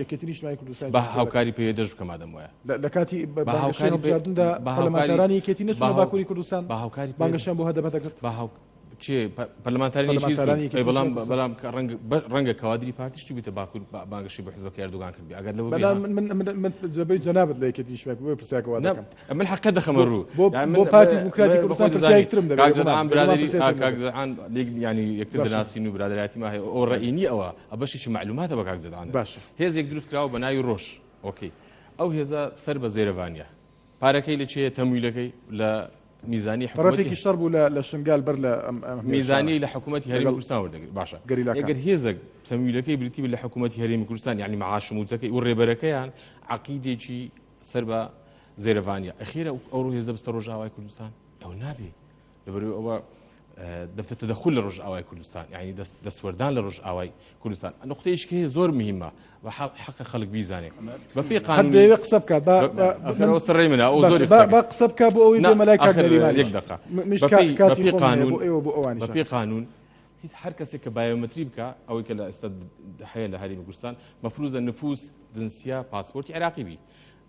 Speaker 1: یەکێتی نیشتمانی کوردستان
Speaker 2: بە هاوکاری پەیەدەش بکە مادەم وایە
Speaker 1: لە کاتی بە هاوکاری پەیەدارانی یەکێتی نەچوونە باکووری کوردستان
Speaker 2: بە هاوکاری
Speaker 1: بانگەشەیان بۆ هەدەپە دەکرد
Speaker 2: بە هاو. کێ پەرلەمانتارانی یەکێتی بەڵام بەڵام ڕەنگ ڕەنگە کەوادری پارتیش چوو باکوور بانگەشەی بۆ حزبەکەی ئەردۆگان کردبێ ئەگەر لەوە
Speaker 1: بەڵام من من من جەبەی جەنابت لە یەکێتی شوێک بۆ پرسیارەکە وا دەکەم
Speaker 2: من حەقە دەخەمە ڕوو
Speaker 1: بۆ بۆ پارتی دیموکراتی کوردستان پرسیارێک ترم دەبێت
Speaker 2: کاک جەدعان برادەری کاک جەدعان لێک یانی یەکتر دەناسین و برادەرایەتی ما هەیە ئەو ڕەئی نییە ئەوە بەشێکی مەعلوماتە بە کاک جەدعان
Speaker 1: باشە
Speaker 2: هێزێک دروست کراوە بە ناوی ڕۆژ ئۆکەی ئەو هێزە سەر بە زێرەڤانیە پارەکەی لە چێیە تەمویلەکەی لە میزانی
Speaker 1: حکومەتی شەڕ بوو لە شنگال بەر لە
Speaker 2: میزانی لە حکوومەتی هەرێمی کوردستان وەردەگرێت باشە گەریلاکە هێزێک تەمویلەکەی بریتی بێت لە حکوومەتی هەرێمی کوردستان یعنی معاش و مووچەکەی و ڕێبەرەکەیان عەقیدێکی سەر بە زێرەڤانیە ئەخیرە ئەو هێزە بستە ڕۆژئاوای کوردستان ئەو نابێ لەبەرئەوەی ئەوە دەبتە تەدەخول لە ڕۆژئاوای کوردستان یعنی دەستوەردان لە ڕۆژئاوای کوردستان نقطەیەکی هەیە زۆر مهمە بە حەقە خەڵک بیزانێ بەپێی قانون
Speaker 1: دەیەوێت قسە بکات با
Speaker 2: سڕی منە ئەو زۆر
Speaker 1: با قسە بکات بۆ ئەوەی بێمە لای کاک نەریمان
Speaker 2: یەک دقە
Speaker 1: منیش کاتی خۆم هەیە بۆ ئێوە بۆ ئەوانیش
Speaker 2: بەپێی قانون هیچ هەر کەسێک کە بایۆمەتری بکە ئەوەی کە لە ئێستا هەیە لە هەرێمی کوردستان مەفروزە نفوس جنسیە پاسپۆرتی عێراقی بی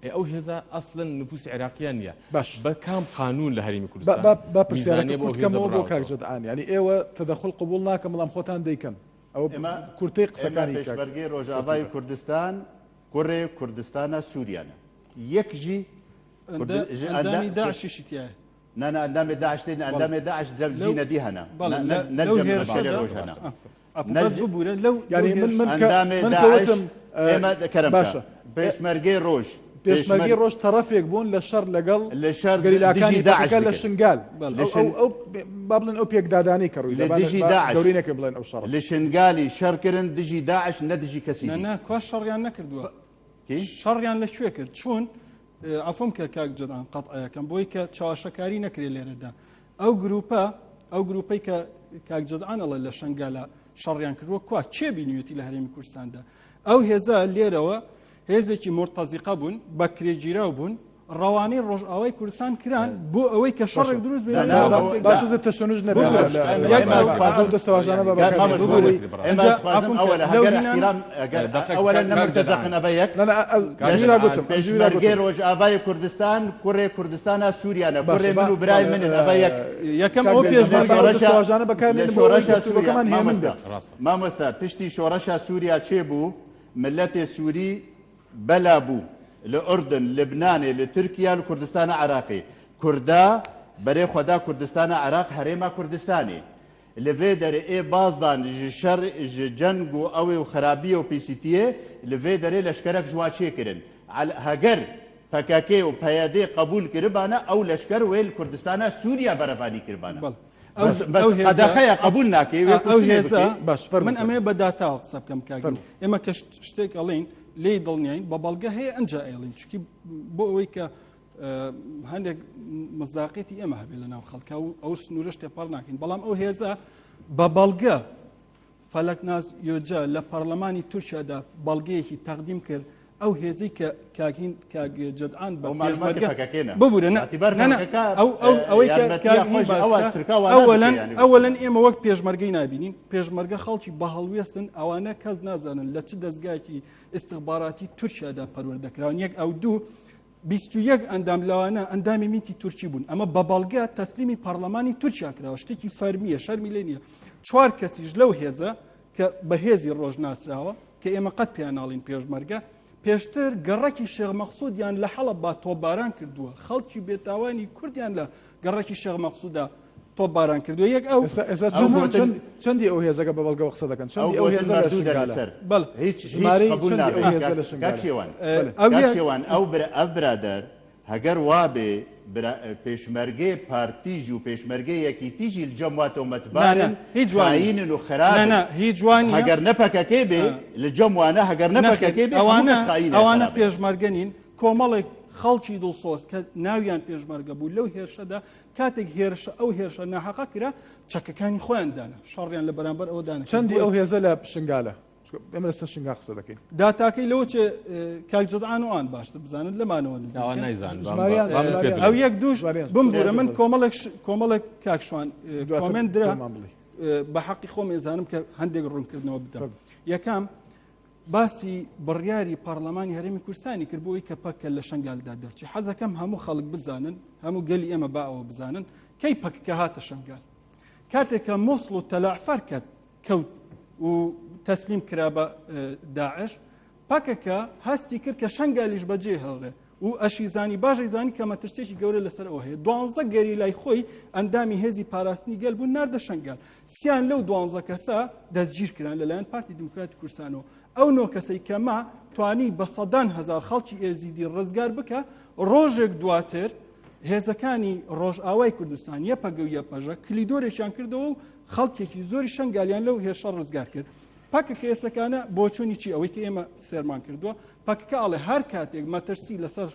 Speaker 2: ئێ ئەو هێزە ئەسڵەن نفوسی عێراقیان نیە
Speaker 1: باش
Speaker 2: بە کام قانون لە هەرێمی کوردستان
Speaker 1: با با پرسیارەکە
Speaker 2: میزانیە بۆ
Speaker 1: کورت
Speaker 2: ئەو هێزە
Speaker 1: کەمەوە بۆ کاک
Speaker 2: بڕاوەتەوە؟
Speaker 1: جەدعان یانی ئێوە تەدەخول قبوڵ ناکەن بەڵام خۆتان دەیکەن ئەوە
Speaker 4: ئێمە
Speaker 1: کورتەی
Speaker 4: ئێمە
Speaker 1: قسەکانی کاک
Speaker 4: پێشمەرگەی ڕۆژاڤای
Speaker 1: سەرتیپە.
Speaker 4: کوردستان کوڕێ کوردستانە سوریانە یەک ژی
Speaker 3: ئەندا- ئەندامی داعشیشی تیایە
Speaker 4: نا نا ئەندامی داعش تێ ئەندامی داعش
Speaker 3: لەو
Speaker 4: جینە دی هەنە
Speaker 3: بەڵێ
Speaker 4: نە
Speaker 3: لە-
Speaker 4: نە
Speaker 3: لەو
Speaker 4: جەم
Speaker 3: هێرشەدا
Speaker 4: شەرێ ڕۆژ هەنە
Speaker 3: عەفو بەس ببورە لەو
Speaker 1: یعنی من من کە
Speaker 4: ئەندامێ
Speaker 1: من کە
Speaker 4: داعش
Speaker 1: وتم
Speaker 4: ئێمە کەرم
Speaker 1: باشە
Speaker 4: پێشمەرگەی ڕۆژ
Speaker 1: پێشمەرگەی ڕۆژ تەڕەفێک بوون لە شەڕ لەگەڵ
Speaker 4: لە شەڕ
Speaker 1: گەریلاکانی
Speaker 4: دژی داعش
Speaker 1: پەکەکە لە
Speaker 4: دەکرد.
Speaker 1: شنگال
Speaker 3: بەڵێ.
Speaker 1: ئەو ئەو ئەو با بڵێن ئەو پێکدادانەی کە ڕووی
Speaker 4: لە
Speaker 1: دا، با
Speaker 4: دژی
Speaker 1: با
Speaker 4: داعش.
Speaker 1: گەورەی نەکەین بڵێن ئەو شەڕە.
Speaker 4: لە شنگالی شەڕکردن دژی داعش نە دژی کەسی
Speaker 3: نا
Speaker 4: دی.
Speaker 3: نا کوا شەڕیان نەکردووە
Speaker 4: کی؟
Speaker 3: شەڕیان لە کوێ کرد چون عەفوم کە کاک جەدعان قەتعەکەم بۆی کە چاوەشەکاری نەکرێ لێرەدا ئەو گروپە ئەو گروپەی کە کاک جەدعان ئەڵێ لە شەنگالە شەڕیان کردووە کوا کێ بینیوێتی لە هەرێمی کوردستاندا ئەو هێزە لێرەوە هێزێکی مورتەزیقە بوون بە کرێگیراو بوون ڕەوانەی ڕۆژئاوای کوردستان کران بۆ ئەوەی کە شەڕێک دروست بێت
Speaker 1: با تۆزێ تەشەنوج نەبێت ئەو دەستەواژانە بە
Speaker 4: پێشمەرگەی
Speaker 1: ڕۆژئاوای
Speaker 4: کوردستان کوڕێ کوردستانە سووریانە کوڕێ من و برای منن ئەڤە یەک
Speaker 3: یەکەم ئەو پێشمەرگە
Speaker 1: دەستەواژانە بەکارنێن بۆ ئەوەی دەستوورەکەمان هێمن بێت
Speaker 4: مامۆستا پشتی شۆڕشە سووریا چێ بوو ملەتێ سووری بەلا بوو لە ئوردن، لبنانێ، لە تورکیا، لە کوردستانا عراقێ. کوردا بەرێ خوەدا کوردستانا عراق هەرێما کوردستانێ. لە ڤێ دەرێ ئێ بازدان ژ شەر ژ جەنگ و ئەوێ و خرابیێ و پیسیتیێ لە ڤێ دەرێ لەشکەرەک ژ وا چێ کرن. عەل هەگەر پەکەکێ و پەیەدێ قەبوول کربانە ئەو لەشکەر وێ لە کوردستانا سووریا بەرەڤانی کربانە.
Speaker 3: بەڵێ.
Speaker 4: بەس بەس
Speaker 3: ئەو هێزە
Speaker 4: قەدەخەیە قەبوول ناکەی وێ
Speaker 3: ئەو
Speaker 4: کوشتنێ
Speaker 3: هێزە
Speaker 4: بکەی.
Speaker 1: باش فەرموو
Speaker 3: من ئەمەیە
Speaker 1: فەرموو.
Speaker 3: بە داتاوە قسە بکەم کاک
Speaker 1: فەرموو.
Speaker 3: ئێمە کە شتێک ئەڵێین لێی دڵنیاین بە بەڵگە هەیە ئەنجا ئەیڵین چونکی بۆ ئەوەی کە هەندێک مزداقێتی ئێمە هەبێت لە ناو خەڵکە و ئەو سنوورەش تێپەڕ ناکەین بەڵام ئەو هێزە بە بەڵگە فەلەکناز یۆجە لە پەرلەمانی تورکیادا بەڵگەیەکی تەقدیم کرد ئەو هێزەی کە کاکین کاک جەدعان بە
Speaker 4: ئەو معلوماتی
Speaker 3: پێشمەرگە
Speaker 4: پەکەکەینە.
Speaker 3: ببورە نە
Speaker 4: اعتبار
Speaker 3: نە نە
Speaker 4: پەکەکە،
Speaker 3: ئەو ئەو ئەوەی کە
Speaker 4: یارمەتیە
Speaker 3: کاک هین
Speaker 4: خۆش ئەوە
Speaker 3: باسکە
Speaker 4: تورکا وانە
Speaker 3: ئەوەلەن
Speaker 4: دەکەیانی.
Speaker 3: ئەوەلەن ئێمە وەک پێشمەرگەی نابینین پێشمەرگە خەڵکی بە هەڵوێستن ئەوانە کەس نازانن لە چ دەستگایەکی ئیستخباراتی تورکیادا پەروەردە کراون یەک ئەو دوو 21 ئەندام لەوانە ئەندامی میتی تورکی بوون ئەمە بە بەڵگە تەسلیمی پەرلەمانی تورکیا کراوە شتێکی فەرمیە شەرمی لێ نییە چوار کەسیش لەو هێزە کە بە هێزی ڕۆژ ناسراوە کە ئێمە قەت پێیان ناڵین پێشمەرگە پێشتر گەڕەکی شێخ مەقسودیان لە حەڵەب با تۆپباران کردووە خەڵکی بێتاوانی کوردیان لە گەڕەکی شێخ مەقسودا تۆپباران کردووە یەک ئەو
Speaker 1: ئێستا چەندی ئەو هێزەکە بە بەڵگەوە قسە دەکەن چەندی ئەو هێزە لە شنگالە
Speaker 3: بەڵێ
Speaker 4: هیچ
Speaker 1: ژمارەی
Speaker 4: قبول
Speaker 1: چەندی ئەو
Speaker 4: نابێت
Speaker 1: هێزە لە شنگالە
Speaker 4: کاک شێوان
Speaker 3: ئەو
Speaker 4: کاک
Speaker 3: یەک
Speaker 4: شێوان ئەو ئەو برادەر هەگەر وابێ برا پێشمەرگەی پارتیژ و پێشمەرگەی یەکیتیژی لجەم وا
Speaker 3: نا نا
Speaker 4: تۆمەتبارن
Speaker 3: هیچ وانیە
Speaker 4: خاینن و
Speaker 3: نا
Speaker 4: خرابن
Speaker 3: نا هیچ وانیە
Speaker 4: هەگەر نە پەکەکەی بێ لجەم وانە هەگەر نە
Speaker 3: نەخێر
Speaker 4: پەکەکەی بێ هەموو
Speaker 3: ئەوانە
Speaker 4: کەس خاینە
Speaker 3: ئەوانە
Speaker 4: خرابن.
Speaker 3: پێشمەرگە نین کۆمەڵێک خەڵکی دڵسۆز کە ناویان پێشمەرگە بوو لەو هێرشەدا کاتێک هێرشە ئەو هێرشە ناحەقە کرا چەکەکانی خۆیان دانا شەڕیان لە بەرامبەر ئەوە دانا
Speaker 1: چەندی ئەو هێزە لە شنگالە ئێمە لەسەر شنگال قسە دەکەین
Speaker 3: داتاکەی لەوە چێ کاک جەدعان و ئان باشتر بزانن لەمانەوە نزیکن.
Speaker 2: ئەوان نایزانن.
Speaker 1: ژماریان-
Speaker 2: با- با-
Speaker 1: ژماریان-
Speaker 2: پێ
Speaker 3: ئەو یەک دووش
Speaker 1: ژماریان-
Speaker 3: بمبورە من کۆمەڵێک کۆمەڵێک کاک شوان
Speaker 1: دواتر
Speaker 3: کۆمێنت درا
Speaker 1: پێمان بڵێ.
Speaker 3: بە حەقی خۆم ئێزانم کە هەندێک ڕوونکردنەوە بدەم. یەکەم باسی بڕیاری پەرلەمانی هەرێمی کوردستانی کرد بۆ ئەوەی کە پەککە لە شنگالدا دەرچی. حەزەکەم هەموو خەڵک بزانن، هەموو گەلی ئێمە با ئەوە بزانن کەی پەککە هاتە شنگال. کاتێک کە موسڵ و تەلەعفەر کەت کەوت و تەسلیم کرا بە داعش، پەکەکە هەستی کرد کە شەنگالیش بەجێ هێڵرێ و ئەشی زانی باش ئەیزانی کە مەترسیەکی گەورە لەسەر ئەوە هەیە. دوانزە گەریلای خۆی ئەندامی هێزی پاراستنی گەل بوون ناردە شەنگال. سیان لەو دوانزە کەسە دەستگیر کران لەلایەن پارتی دیموکراتی کوردستانەوە. ئەو نۆ کەسەی کە ما توانی بە سەدان هەزار خەڵکی ئێزیدی ڕزگار بکە. ڕۆژێک دواتر هێزەکانی ڕۆژئاوای کوردستان یەپەگە و یەپەژە کلیدۆرێکیان کردەوە و خەڵکێکی زۆری شەنگالیان لەو هێرشە ڕزگار کرد. پەکەکە ئێسەکانە بۆچوونی چی؟ ئەوەی کە ئێمە سێرمان کردووە پەکەکە ئەڵێ هەر کاتێک مەترسی لەسەر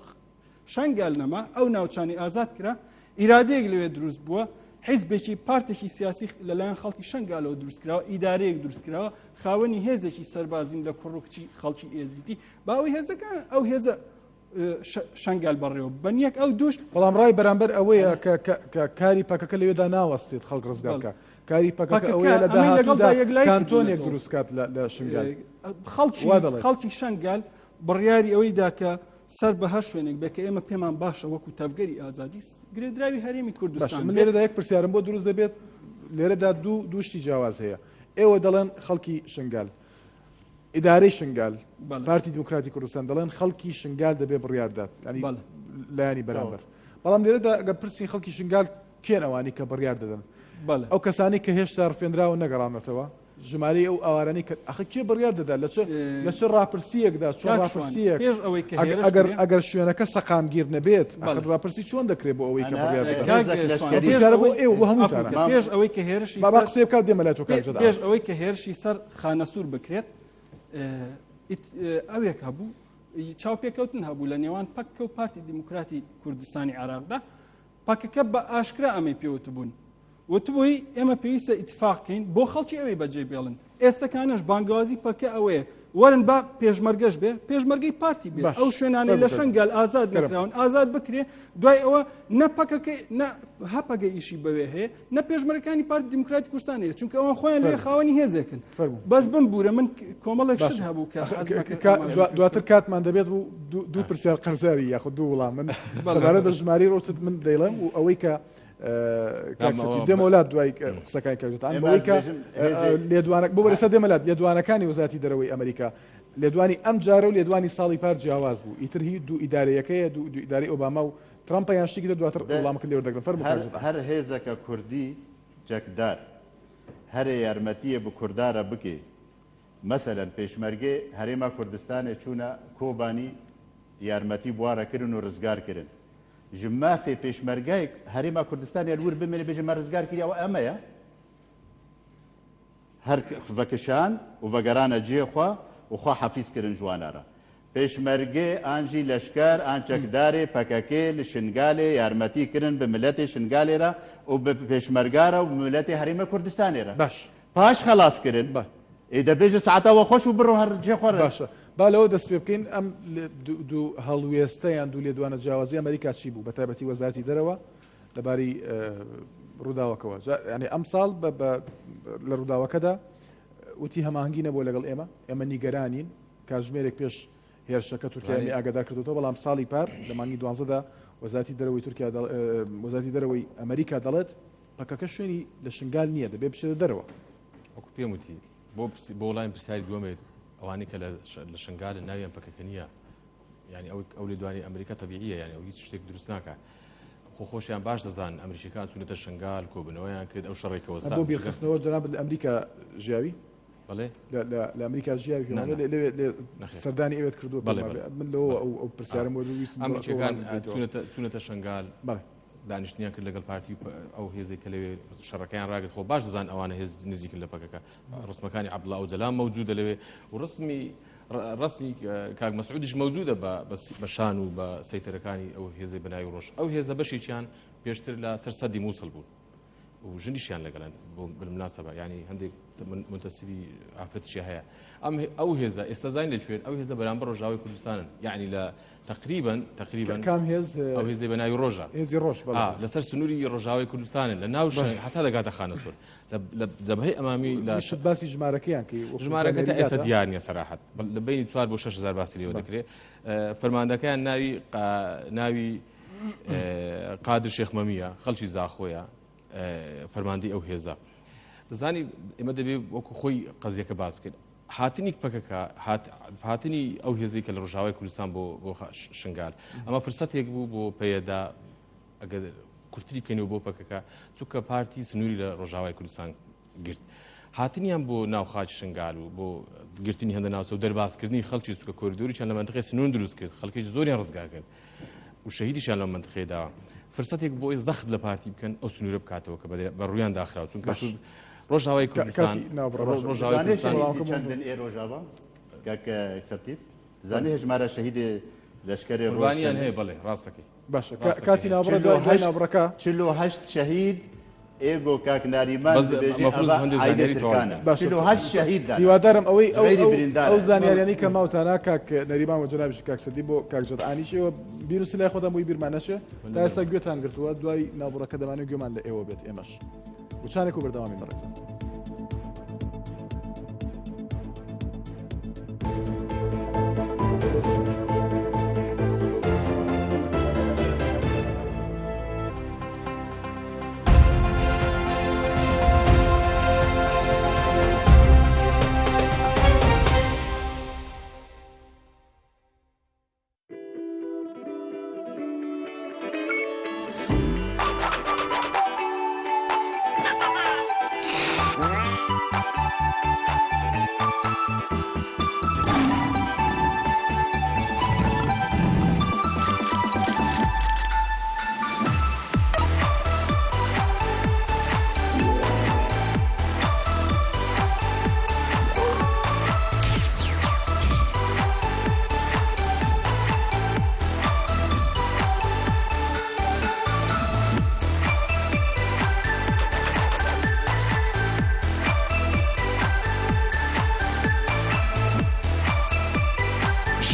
Speaker 3: شەنگال نەما ئەو ناوچانی ئازاد کرا ئیرادەیەک لەوێ دروست بووە حیزبێکی پارتێکی سیاسی لەلایەن خەڵکی شەنگالەوە دروست کراوە ئیدارەیەک دروست کراوە خاوەنی هێزێکی سەربازین لە کوڕ و کچی خەڵکی ئێزیدی با ئەو هێزەکان ئەو هێزە شەنگال بەڕێوە بەن یەک ئەو دوش.
Speaker 1: بەڵام ڕای بەرامبەر ئەوەیە کە کاری پەکەکە لەوێدا ناوەستێت خەڵک ڕزگار بکات. کاری پەکەکە ئەوەیە لە داهاتوودا کانتۆنێک دروست کات لە شنگال.
Speaker 3: خەڵکی شنگال بڕیاری ئەوەی دا کە سەر بە هەر شوێنێک بێت کە ئێمە پێمان باشە وەکو تەڤگەری ئازادی گرێدراوی هەرێمی کوردستان.
Speaker 1: من لێرەدا یەک پرسیارم بۆ دروست دەبێت، لێرەدا دوو شتی جیاواز هەیە. ئێوە دەڵێن خەڵکی شنگال ئیدارەی شنگال پارتی دیموکراتی کوردستان دەڵێن خەڵکی شنگال دەبێ بڕیار دات ینی لایەنی بەرامبەر بەڵام لێرەدا ئەگەر پرسی خەڵکی شنگال کێن ئەوانی کە بڕیار دەدەن ئەو کەسانی کە هێشتا ڕفێنراوە نەگەڕانەتەوە ژمارەی ئەو ئاوارانی کە ئەخە کێ بڕیار دەدا لە چ لە چ ڕاپرسیەکدا چۆن ڕاپرسیەک
Speaker 3: پێش ئەوەی کە
Speaker 1: ئەگەر ئەگەر شوێنەکە سەقامگیر نەبێت ئەخر ڕاپرسی چۆن دەکرێت بۆ ئەوەی کە بڕیار بدەن بۆ ئێوە بۆ هەمووتان
Speaker 3: پێش ئەوەی کە هێرشی
Speaker 1: بابا قسەی بکات دێمە لای تۆ کاک جەلال.
Speaker 3: پێش ئەوەی کە هێرشی سەر خانەسوور بکرێت ئەوێک هەبوو چاوپێکەوتن هەبوو لە نێوان پەککە و پارتی دیموکراتی کوردستانی عێراقدا پەکەکە بە ئاشکرا ئەمەی پێوتبوون وتبووی ئێمە پێویستە ئیتفاقکەین بۆ خەڵکی ئەوەی بەجێ بێڵن ئێستەکانش بانگەوازی پەکە ئەوەیە وەرن با پێشمەرگەش بێ پێشمەرگەی پارتی بێ ئەو شوێنانەی لە شنگال ئازاد نەکراون ئازاد بکرێ دوای ئەوە نە پەکەکە نە هەپەگە ئیشی بەوێ هەیە نە پێشمەرەکانی پارتی دیموکراتی کوردستان هەیە چونکە ئەوان خۆیان لێ خاوەنی هێزێکن بەس بمبوورە من کۆمەڵێک شت هەبوو کە
Speaker 1: دواتر کاتمان دەبێت و دوو پرسیار قەرزاری یاخود دوو وڵام من سەبارەت بە ژمارەی ڕۆشتت من دەیڵێم و ئەوەی کە دێمەوە لات دوای قسەکانی کاک جوتان بەوەی کە لێدوانە بۆ بەرەسە دێمە لات لێدوانەکانی وەزارەتی دەرەوەی ئەمریکا لێدوانی ئەم جارە و لێدوانی ساڵی پار جیاواز بوو ئیتر هی دوو ئیدارەیەکەیە دوو ئیدارەی ئۆباما و ترامپ یان شتێکی تر دواتر وەڵامەکە لێ وەردەگرم فەرموو کاک جوتان.
Speaker 4: هەر هێزەکە کوردی چەکدار هەرێ یارمەتیێ ب کوردارە بکێ مەسەلەن پێشمەرگێ هەرێما کوردستانێ چوونە کۆبانی یارمەتی بوارە کرن و رزگار کرن ژ مافێ پێشمەرگای هەرێما کوردستانێ لور بمێنێ بێژێ مە رزگار کری ئەوە ئەمەیە هەر ڤەکشان و ڤەگەرانە جێ خوە و خوا حەفیز کرن ژوانارە پێشمەرگێ ئان ژی لەشکەر ئان چەکدارێ پەکەکێ ل شنگالێ یارمەتی کرن ب ملەتێ شنگالێ را و ب پێشمەرگا را و ب ملەتێ هەرێمە کوردستانێ را
Speaker 1: باش
Speaker 4: پاش خەلاس کرن
Speaker 1: با.
Speaker 4: ئێ دە بێژە سەعەتا وە خوەش و بڕۆ هەر جێ خوە رە.
Speaker 1: باشە با لەوە دەست پێ بکەین ئەم دوو هەڵوێستە یان دوو لێدوانە جیاوازی ئەمریکا چی بوو بە تایبەتی وەزارەتی دەرەوە لەبارەی ڕووداوەکەوە یعنی ئەمساڵ لە ڕووداوەکەدا وتی هەماهەنگی نەبووە لەگەڵ ئێمە ئێمە نیگەرانین کاتژمێرێک پێش هێرشەکە تورکیا ئێمەی ئاگادار کردوەوە بەڵام ساڵی پار لە مانگی دوانزەدا وەزارەتی دەرەوەی تورکیا وەزارەتی دەرەوەی ئەمریکا دەڵێت پەکەکە شوێنی لە شنگال نییە دەبێ بچێتە دەرەوە.
Speaker 2: وەکو پێم وتی بۆ بۆ وڵامی پرسیاری دووەمێت ئەوانەی کە لە شنگالن ناویان پەکەکە نییە یعنی ئەو ئەو لێدوانی ئەمریکا تەبیعیە یعنی ئەو هیچ شتێک دروست ناکات خۆ خۆشیان باش دەزان ئەمریکیەکان چوونەتە شنگال کۆبنەوەیان کرد ئەو شەڕێک کە وەستا
Speaker 1: بۆ بیرخستنەوە جەنابت لە ئەمریکا ژیاوی؟
Speaker 2: بەڵێ
Speaker 1: لە ئەمریکا ژیاوی لەوێ سەردانی ئەوێت کردووە من لەوە ئەو پرسیارم وەرگرت
Speaker 2: ئەمریکیەکان چوونەتە شنگال دانیشتنیان کرد لەگەڵ پارتی و ئەو هێزێک کە لەوێ شەڕەکەیان ڕاگرت خۆ باش دەزان ئەوانە هێز نزیکن لە پەکەکە ڕسمەکانی عەبدوڵا ئۆجەلان مەوجودە لەوێ و ڕسمی ڕسمی کاک مەسعودیش مەوجودە بە شان و بە سەیتەرەکانی ئەو هێزەی بەناوی ڕۆژ ئەو هێزە بەشێکیان پێشتر لە سەر سەدی مووسڵ بوون و ژنیشیان لەگەڵن بۆ بالمناسبە یعنی هەندێک منتەسیبی ئافرەتیشی هەیە ئەم ئەو هێزە ئێستا زانین لە کوێن ئەو هێزە بەرامبەر ڕۆژاوای کوردستانن یعنی لە تقریبا تقریبا
Speaker 1: کام هێز
Speaker 2: ئەو هێزەی بە ناوی ڕۆژە
Speaker 1: هێزی ڕۆژ
Speaker 2: لەسەر سنووری ڕۆژاوای کوردستانن لە ناو هەتا دەگاتە خانەسوور لە جەبهەی ئەمامی
Speaker 1: لە باسی ژمارەکەیان کەی
Speaker 2: ژمارەکە تا ئێستا دیار نییە سەراحەت لە بینی 4 بۆ 6000 باسی لێوە دەکرێت فەرماندەکەیان ناوی ناوی قادر شێخ مەمیە خەڵکی زاخۆیە. فەرماندەی ئەو هێزە. دەزانی ئێمە دەبێ وەکو خۆی قەزیەکە باس بکەین. هاتنی پەکەکە هاتنی ئەو هێزەی کە لە ڕۆژاوای کوردستان بۆ بۆ شنگال ئەمە فرسەتێک بوو بۆ پەیەدا ئەگەر کورتری بکەینەوە بۆ پەکەکە چونکە پارتی سنووری لە ڕۆژاوای کوردستان گرت. هاتنیان بۆ ناو خاکی شنگال و بۆ گرتنی هەندە ناوچە و دەربازکردنی خەڵکی چونکە کۆریدۆریشیان لە مەنتقەی سنوور دروست کرد خەڵکێکی زۆریان ڕزگار کرد و شەهیدیشیان لەو مەنتقەیە داوە فرسەتێک بۆ ئەوەی زەخت لە پارتی بکەن ئەو سنوورە بکاتەوە کە بە ڕوویان داخراوە چونکە
Speaker 1: باش.
Speaker 2: ڕۆژاوای کوردستان
Speaker 1: کاتی ناوبڕە باشە.
Speaker 2: ڕۆژاوای
Speaker 4: زانێ
Speaker 2: کوردستان
Speaker 4: شەهیدی چەندن ئێ ڕۆژاوا کاک سەرتیپ زانێ هەژمارە شەهیدێ لەشکەرێ ڕۆژ
Speaker 2: قوربانیان
Speaker 4: چەندن؟
Speaker 2: هەیە بەڵێ ڕاستەکەی
Speaker 1: باشە کاتی ناوبڕە دوای دوای ناوبڕەکە
Speaker 4: 48 شەهید ئێگۆ کاک ناریمان
Speaker 2: بەس
Speaker 4: دەبێژێ
Speaker 2: مەفروض
Speaker 4: ئەڤە
Speaker 2: هەندێ
Speaker 4: عایدە
Speaker 2: زانیاری تەواو
Speaker 4: ترکانە
Speaker 2: بکەن.
Speaker 1: باشە
Speaker 4: 48 شەهید دانا
Speaker 1: هیوادارم ئەوەی ئەو
Speaker 4: غەیری
Speaker 1: ئەو
Speaker 4: بریندارە
Speaker 1: ئەو زانیاریانەی کە ماوتانە کاک نەریمان و جەنابیشی کاک سەدی بۆ کاک جەدعانیش ئێوە بینووسن لای خۆتان بۆی بیرمان نەچێ تا ئێستا گوێتان گرتووە دوای ناوبڕەکە دەمانەوێت گوێمان لە ئێوە بێت ئێمەش وچانێک و بەردەوامی بەڕێزان.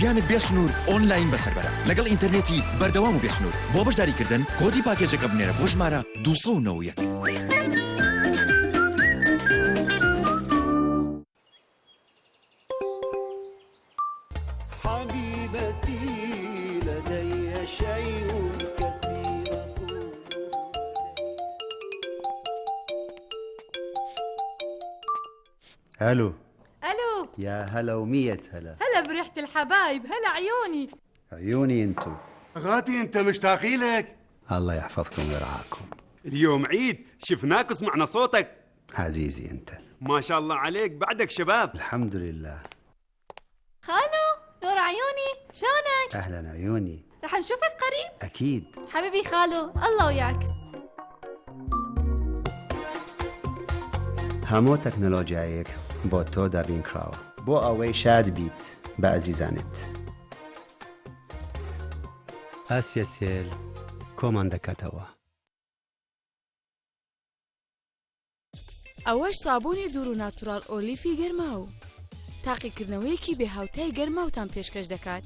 Speaker 5: ژیانت بێ سنوور ئۆنلاین بەسەر بەرە لەگەڵ ئینتەرنێتی بەردەوام و بێ سنوور. بۆ بەشداریکردن کۆدی پاکێجەکە بنێرە بۆ ژمارە 291.
Speaker 6: حبيبتي لدي شيء كثير أقوله.
Speaker 7: الو
Speaker 8: الو
Speaker 7: يا هلا ومية هلا
Speaker 8: هلا بريحة الحبايب هلا عيوني
Speaker 7: عيوني انتو
Speaker 9: غاتي انت مشتاقي لك
Speaker 7: الله يحفظكم ويرعاكم
Speaker 9: اليوم عيد شفناك وسمعنا صوتك
Speaker 7: عزيزي انت
Speaker 9: ما شاء الله عليك بعدك شباب
Speaker 7: الحمد لله
Speaker 8: خالو نور عيوني شلونك
Speaker 7: اهلا عيوني
Speaker 8: رح نشوفك قريب
Speaker 7: اكيد
Speaker 8: حبيبي خالو الله وياك
Speaker 7: هەموو تەکنەلۆژیایەک بۆ تۆ دابین کراوە بۆ ئەوەی شاد بیت بە ئازیزانت. ئاسیا سێل کۆمان دەکاتەوە.
Speaker 10: ئەوەش سابوونی دوور و ناتوراڵ ئۆلیفی گەرماو تاقیکردنەوەیەکی بێهاوتای گەرماوتان پێشکەش دەکات.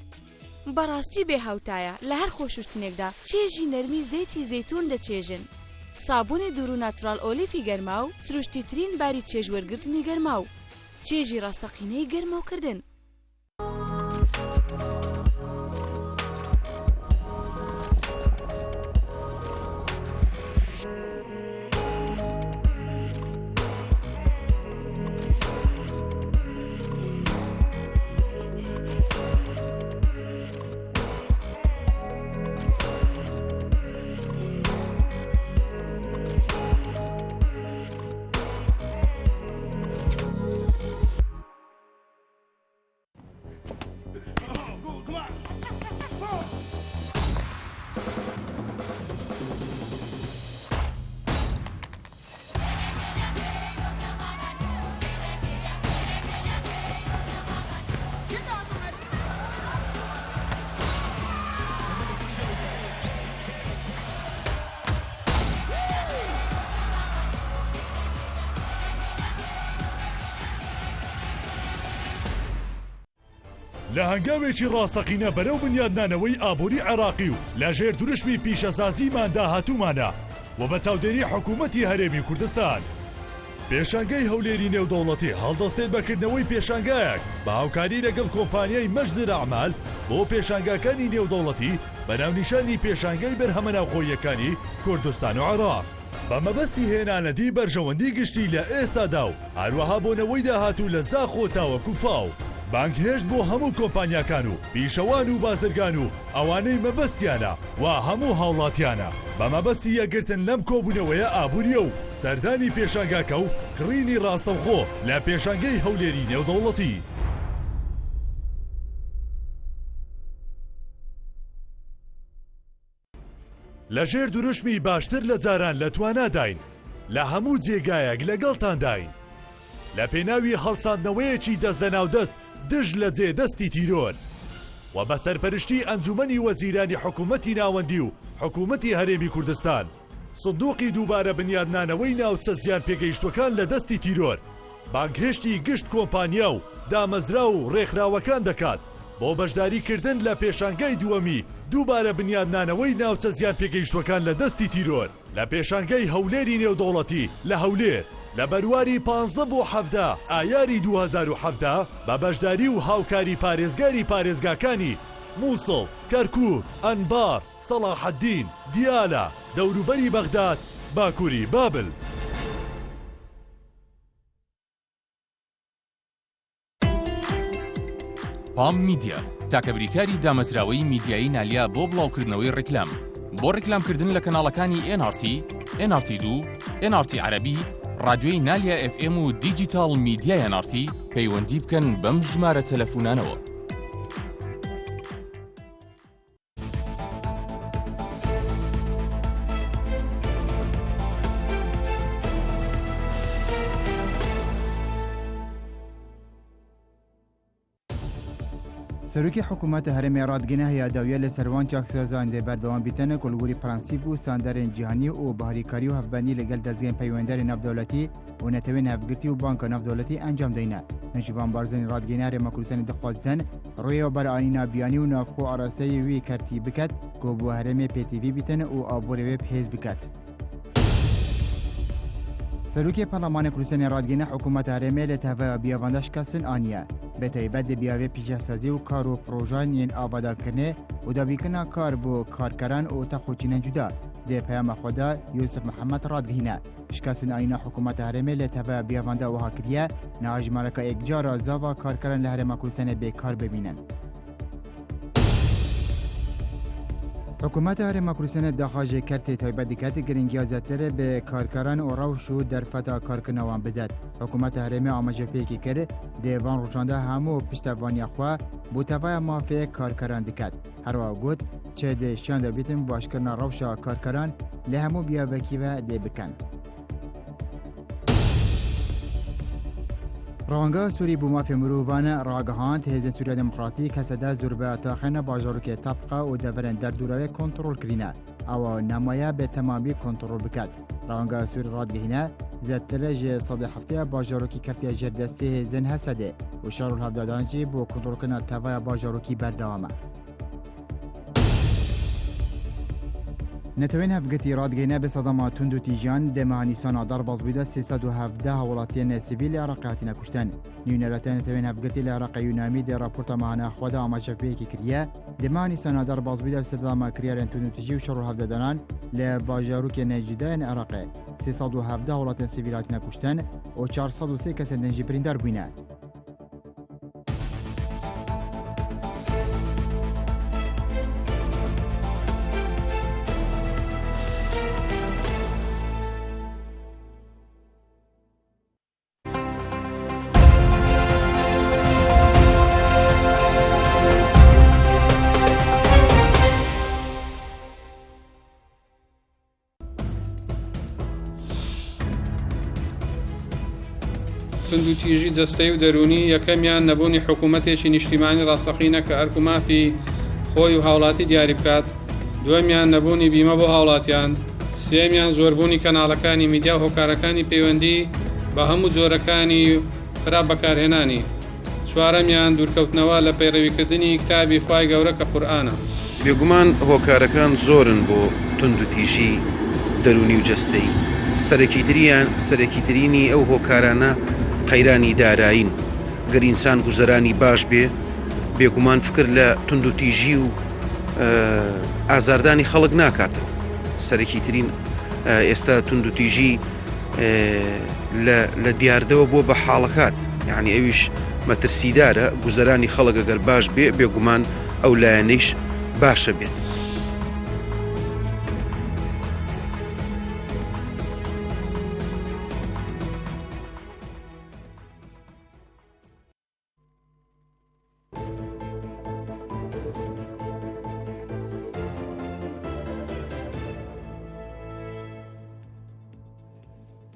Speaker 10: بەڕاستی بێهاوتایە، لە هەر خۆشوشتنێکدا چێژی نەرمی زەیتی زەیتوون دەچێژن. سابوونی دوور و ناتوراڵ ئۆلیفی گەرماو سروشتیترین باری چێژ وەرگرتنی گەرماو، چێژی ڕاستەقینەی گەرماوکردن.
Speaker 11: لە هەنگاوێکی ڕاستەقینە بەرەو بنیادنانەوەی ئابووری عێراقی و لە ژێر دروشمی پیشەسازیمان داهاتوومانە و بە چاودێری حکوومەتی هەرێمی کوردستان. پێشانگای هەولێری نێودەوڵەتی هەڵدەستێت بە کردنەوەی پێشانگایەک بە هاوکاری لەگەڵ کۆمپانیای مەجد الاعمال بۆ پێشانگاکانی نێودەوڵەتی بە ناونیشانی پێشانگای بەرهەمە ناوخۆییەکانی کوردستان و عێراق. بە مەبەستی هێنانەدی بەرژەوەندی گشتی لە ئێستادا و هەروەها بۆ نەوەی داهاتوو لە زاخۆ تاوەکو فاو، بانگهێشت بۆ هەموو کۆمپانیاکان و پیشەوان و بازرگان و ئەوانەی مەبەستیانە و هەموو هاوڵاتیانە بە مەبەستی یەکگرتن لەم کۆبوونەوەیە ئابوورییە و سەردانی پێشانگاکە و کڕینی ڕاستەوخۆ لە پێشانگەی هەولێری نێودەوڵەتی. لە ژێر دروشمی باشتر لە جاران لە تواناداین، لە هەموو جێگایەک لەگەڵتانداین. لە پێناوی هەڵساندنەوەیەکی دەست لەناودەست دژ لە جێ دەستی تیرۆر و بە سەرپەرشتی ئەنجومەنی وەزیرانی حکومەتی ناوەندی و حکومەتی هەرێمی کوردستان، سندوقی دووبارە بنیادنانەوەی ناوچە زیانپێگەیشتووەکان لە دەستی تیرۆر، بانگهێشتی گشت کۆمپانیا و دامەزراو و ڕێکخراوەکان دەکات بۆ بەشداری کردن لە پێشانگای دووەمی دووبارە بنیادنانەوەی ناوچە زیانپێگەیشتووەکان لە دەستی تیرۆر لە پێشانگای هەولێری نێودەوڵەتی لە هەولێر لە بەرواری 15 بۆ 17 ئایاری 2017 بە بەشداری و هاوکاری پارێزگاری پارێزگاکانی موسڵ، کەرکوک، ئەنبار، سەڵاحەدین، دیالە، دەوروبەری بەغداد، باکوری بابل.
Speaker 12: پام میدیا تاکە بریکاری دامەزراوەی میدیایی نالیا بۆ بڵاوکردنەوەی ڕیکلام بۆ ڕیکلامکردن لە کەناڵەکانی NRT، NRT 2، NRT عەرەبی، ڕادیۆی نالیا FM و دیجیتاڵ میدیای NRT پەیوەندی بکەن بەم ژمارە تەلەفونانەوە.
Speaker 13: سەرۆکی حکوومەتە هەرێمێ ڕادگەنە هەیە داویە لە سەروان چاکسازان دێ بەردەوام بیتەنە کو li gorî prensîp û standardên cîhanî û bi harîkarî û hevbendî li gel dezgehên peywenddarên navdewletî û netewên hevgirtî û banka navdewletî encam dayne. Nêçîrvan Barzanî radigihîne Herêma Kurdistanê dixwazin rêya beranîna biyanî û navxwe arasteyê wî kertî biket ku bo herêmê pêtîvî bîtin û aborê wê bihêz biket. Serokê Parlemanê Kurdistanê radigihîne hikûmeta herêmê li tevaya biyavanda şikestin aniye. Bi taybet di biyavê pîşesazî û kar û projan yên avadankirinê û dabînkirina kar bo karkeran û tex û çînên cuda di peyama xwe de Yûsif Mihemed radigihîne. Şikestin anîna hikûmeta herêmê li tevaya biyavanda wiha kiriye, niha jimareka yekcara zava karkeran li herêma Kurdistanê bê kar bimînin. Hikûmeta Herêma Kurdistanê daxa ji kertê taybet diket, giringiya zêdetir bi karkeran û rewş û derfeta karkirina wan bidet. Hikûmeta herêmê amaje pêkî kir, dê van rojan de hemû piştevaniya xwe bo tevaya mafê karkeran diket. Herwiha got, çi di şiyan de bîtin başkirina rewşa karkeran li hemû biyavekî ve dê bikin. Rewanga Sûrî bo mafê mirovan ragihand, Hêzên Sûriya Demokratîk HSD zorbeya taxên bajarokê Tebqa û deverên derdora wê kontrol kirîne. Ew nemaye bi temamî kontrol biket. Rewanga Sûrî radigihîne, zêdetir ji 170 bajarokî keftiye jêr destê hêzên HSDê û şer û hevdadan jî bo kontrolkirina tevaya bajarokî berdewam e. Netewên Hevgirtî radigihîne bi sedema tund û tîjiyan di meha Nîsana derbasbûyî de 317 hawwelatiyên sivîl li Iraqê hatine kuştin. Nûneratiya Netewên Hevgirtî li Iraqê Yûnamî di raporta mehane xwe de amaje bi yekê kiriye, di meha Nîsana derbasbûyî de bi sedema kiryarên tund û tîjî û şer û hevdedanan li bajarokên cuda yên Iraqê 317 hawwelatiyên sivîl hatine kuştin û 403 kesên din jî birîndar bûne.
Speaker 14: توندوتیژی جەستەیی و دەروونی، یەکەمیان نەبوونی حکوومەتێکی نیشتیمانی ڕاستەقینە کە ئەرک و مافی خۆی و هاوڵاتی دیاری بکات، دووەمیان نەبوونی بیمە بۆ هاوڵاتیان، سێیەمیان زۆربوونی کەناڵەکانی میدیا و هۆکارەکانی پەیوەندی بە هەموو جۆرەکانی خراپ بەکارهێنانی. چوارەمیان دوورکەوتنەوە لە پەیڕەویکردنی کتابی خوای گەورە کە قورئانە.
Speaker 15: بێگومان هۆکارەکان زۆرن بۆ توندوتیژی دەروونی و جەستەیی، سەرەکیتریان سەرەکیترینی ئەو هۆکارانە قەیرانی دارایین، گەر ئینسان گوزەرانی باش بێ بێگومان فکر لە توندوتیژی و ئازاردانی خەڵک ناکاتەوە، سەرەکیترین. ئێستا توندوتیژی لە دیاردەوە بووە بە حاڵەکات یعنی ئەویش مەترسیدارە گوزەرانی خەڵک ئەگەر باش بێ بێگومان ئەو لایەنەیش باشە بێت.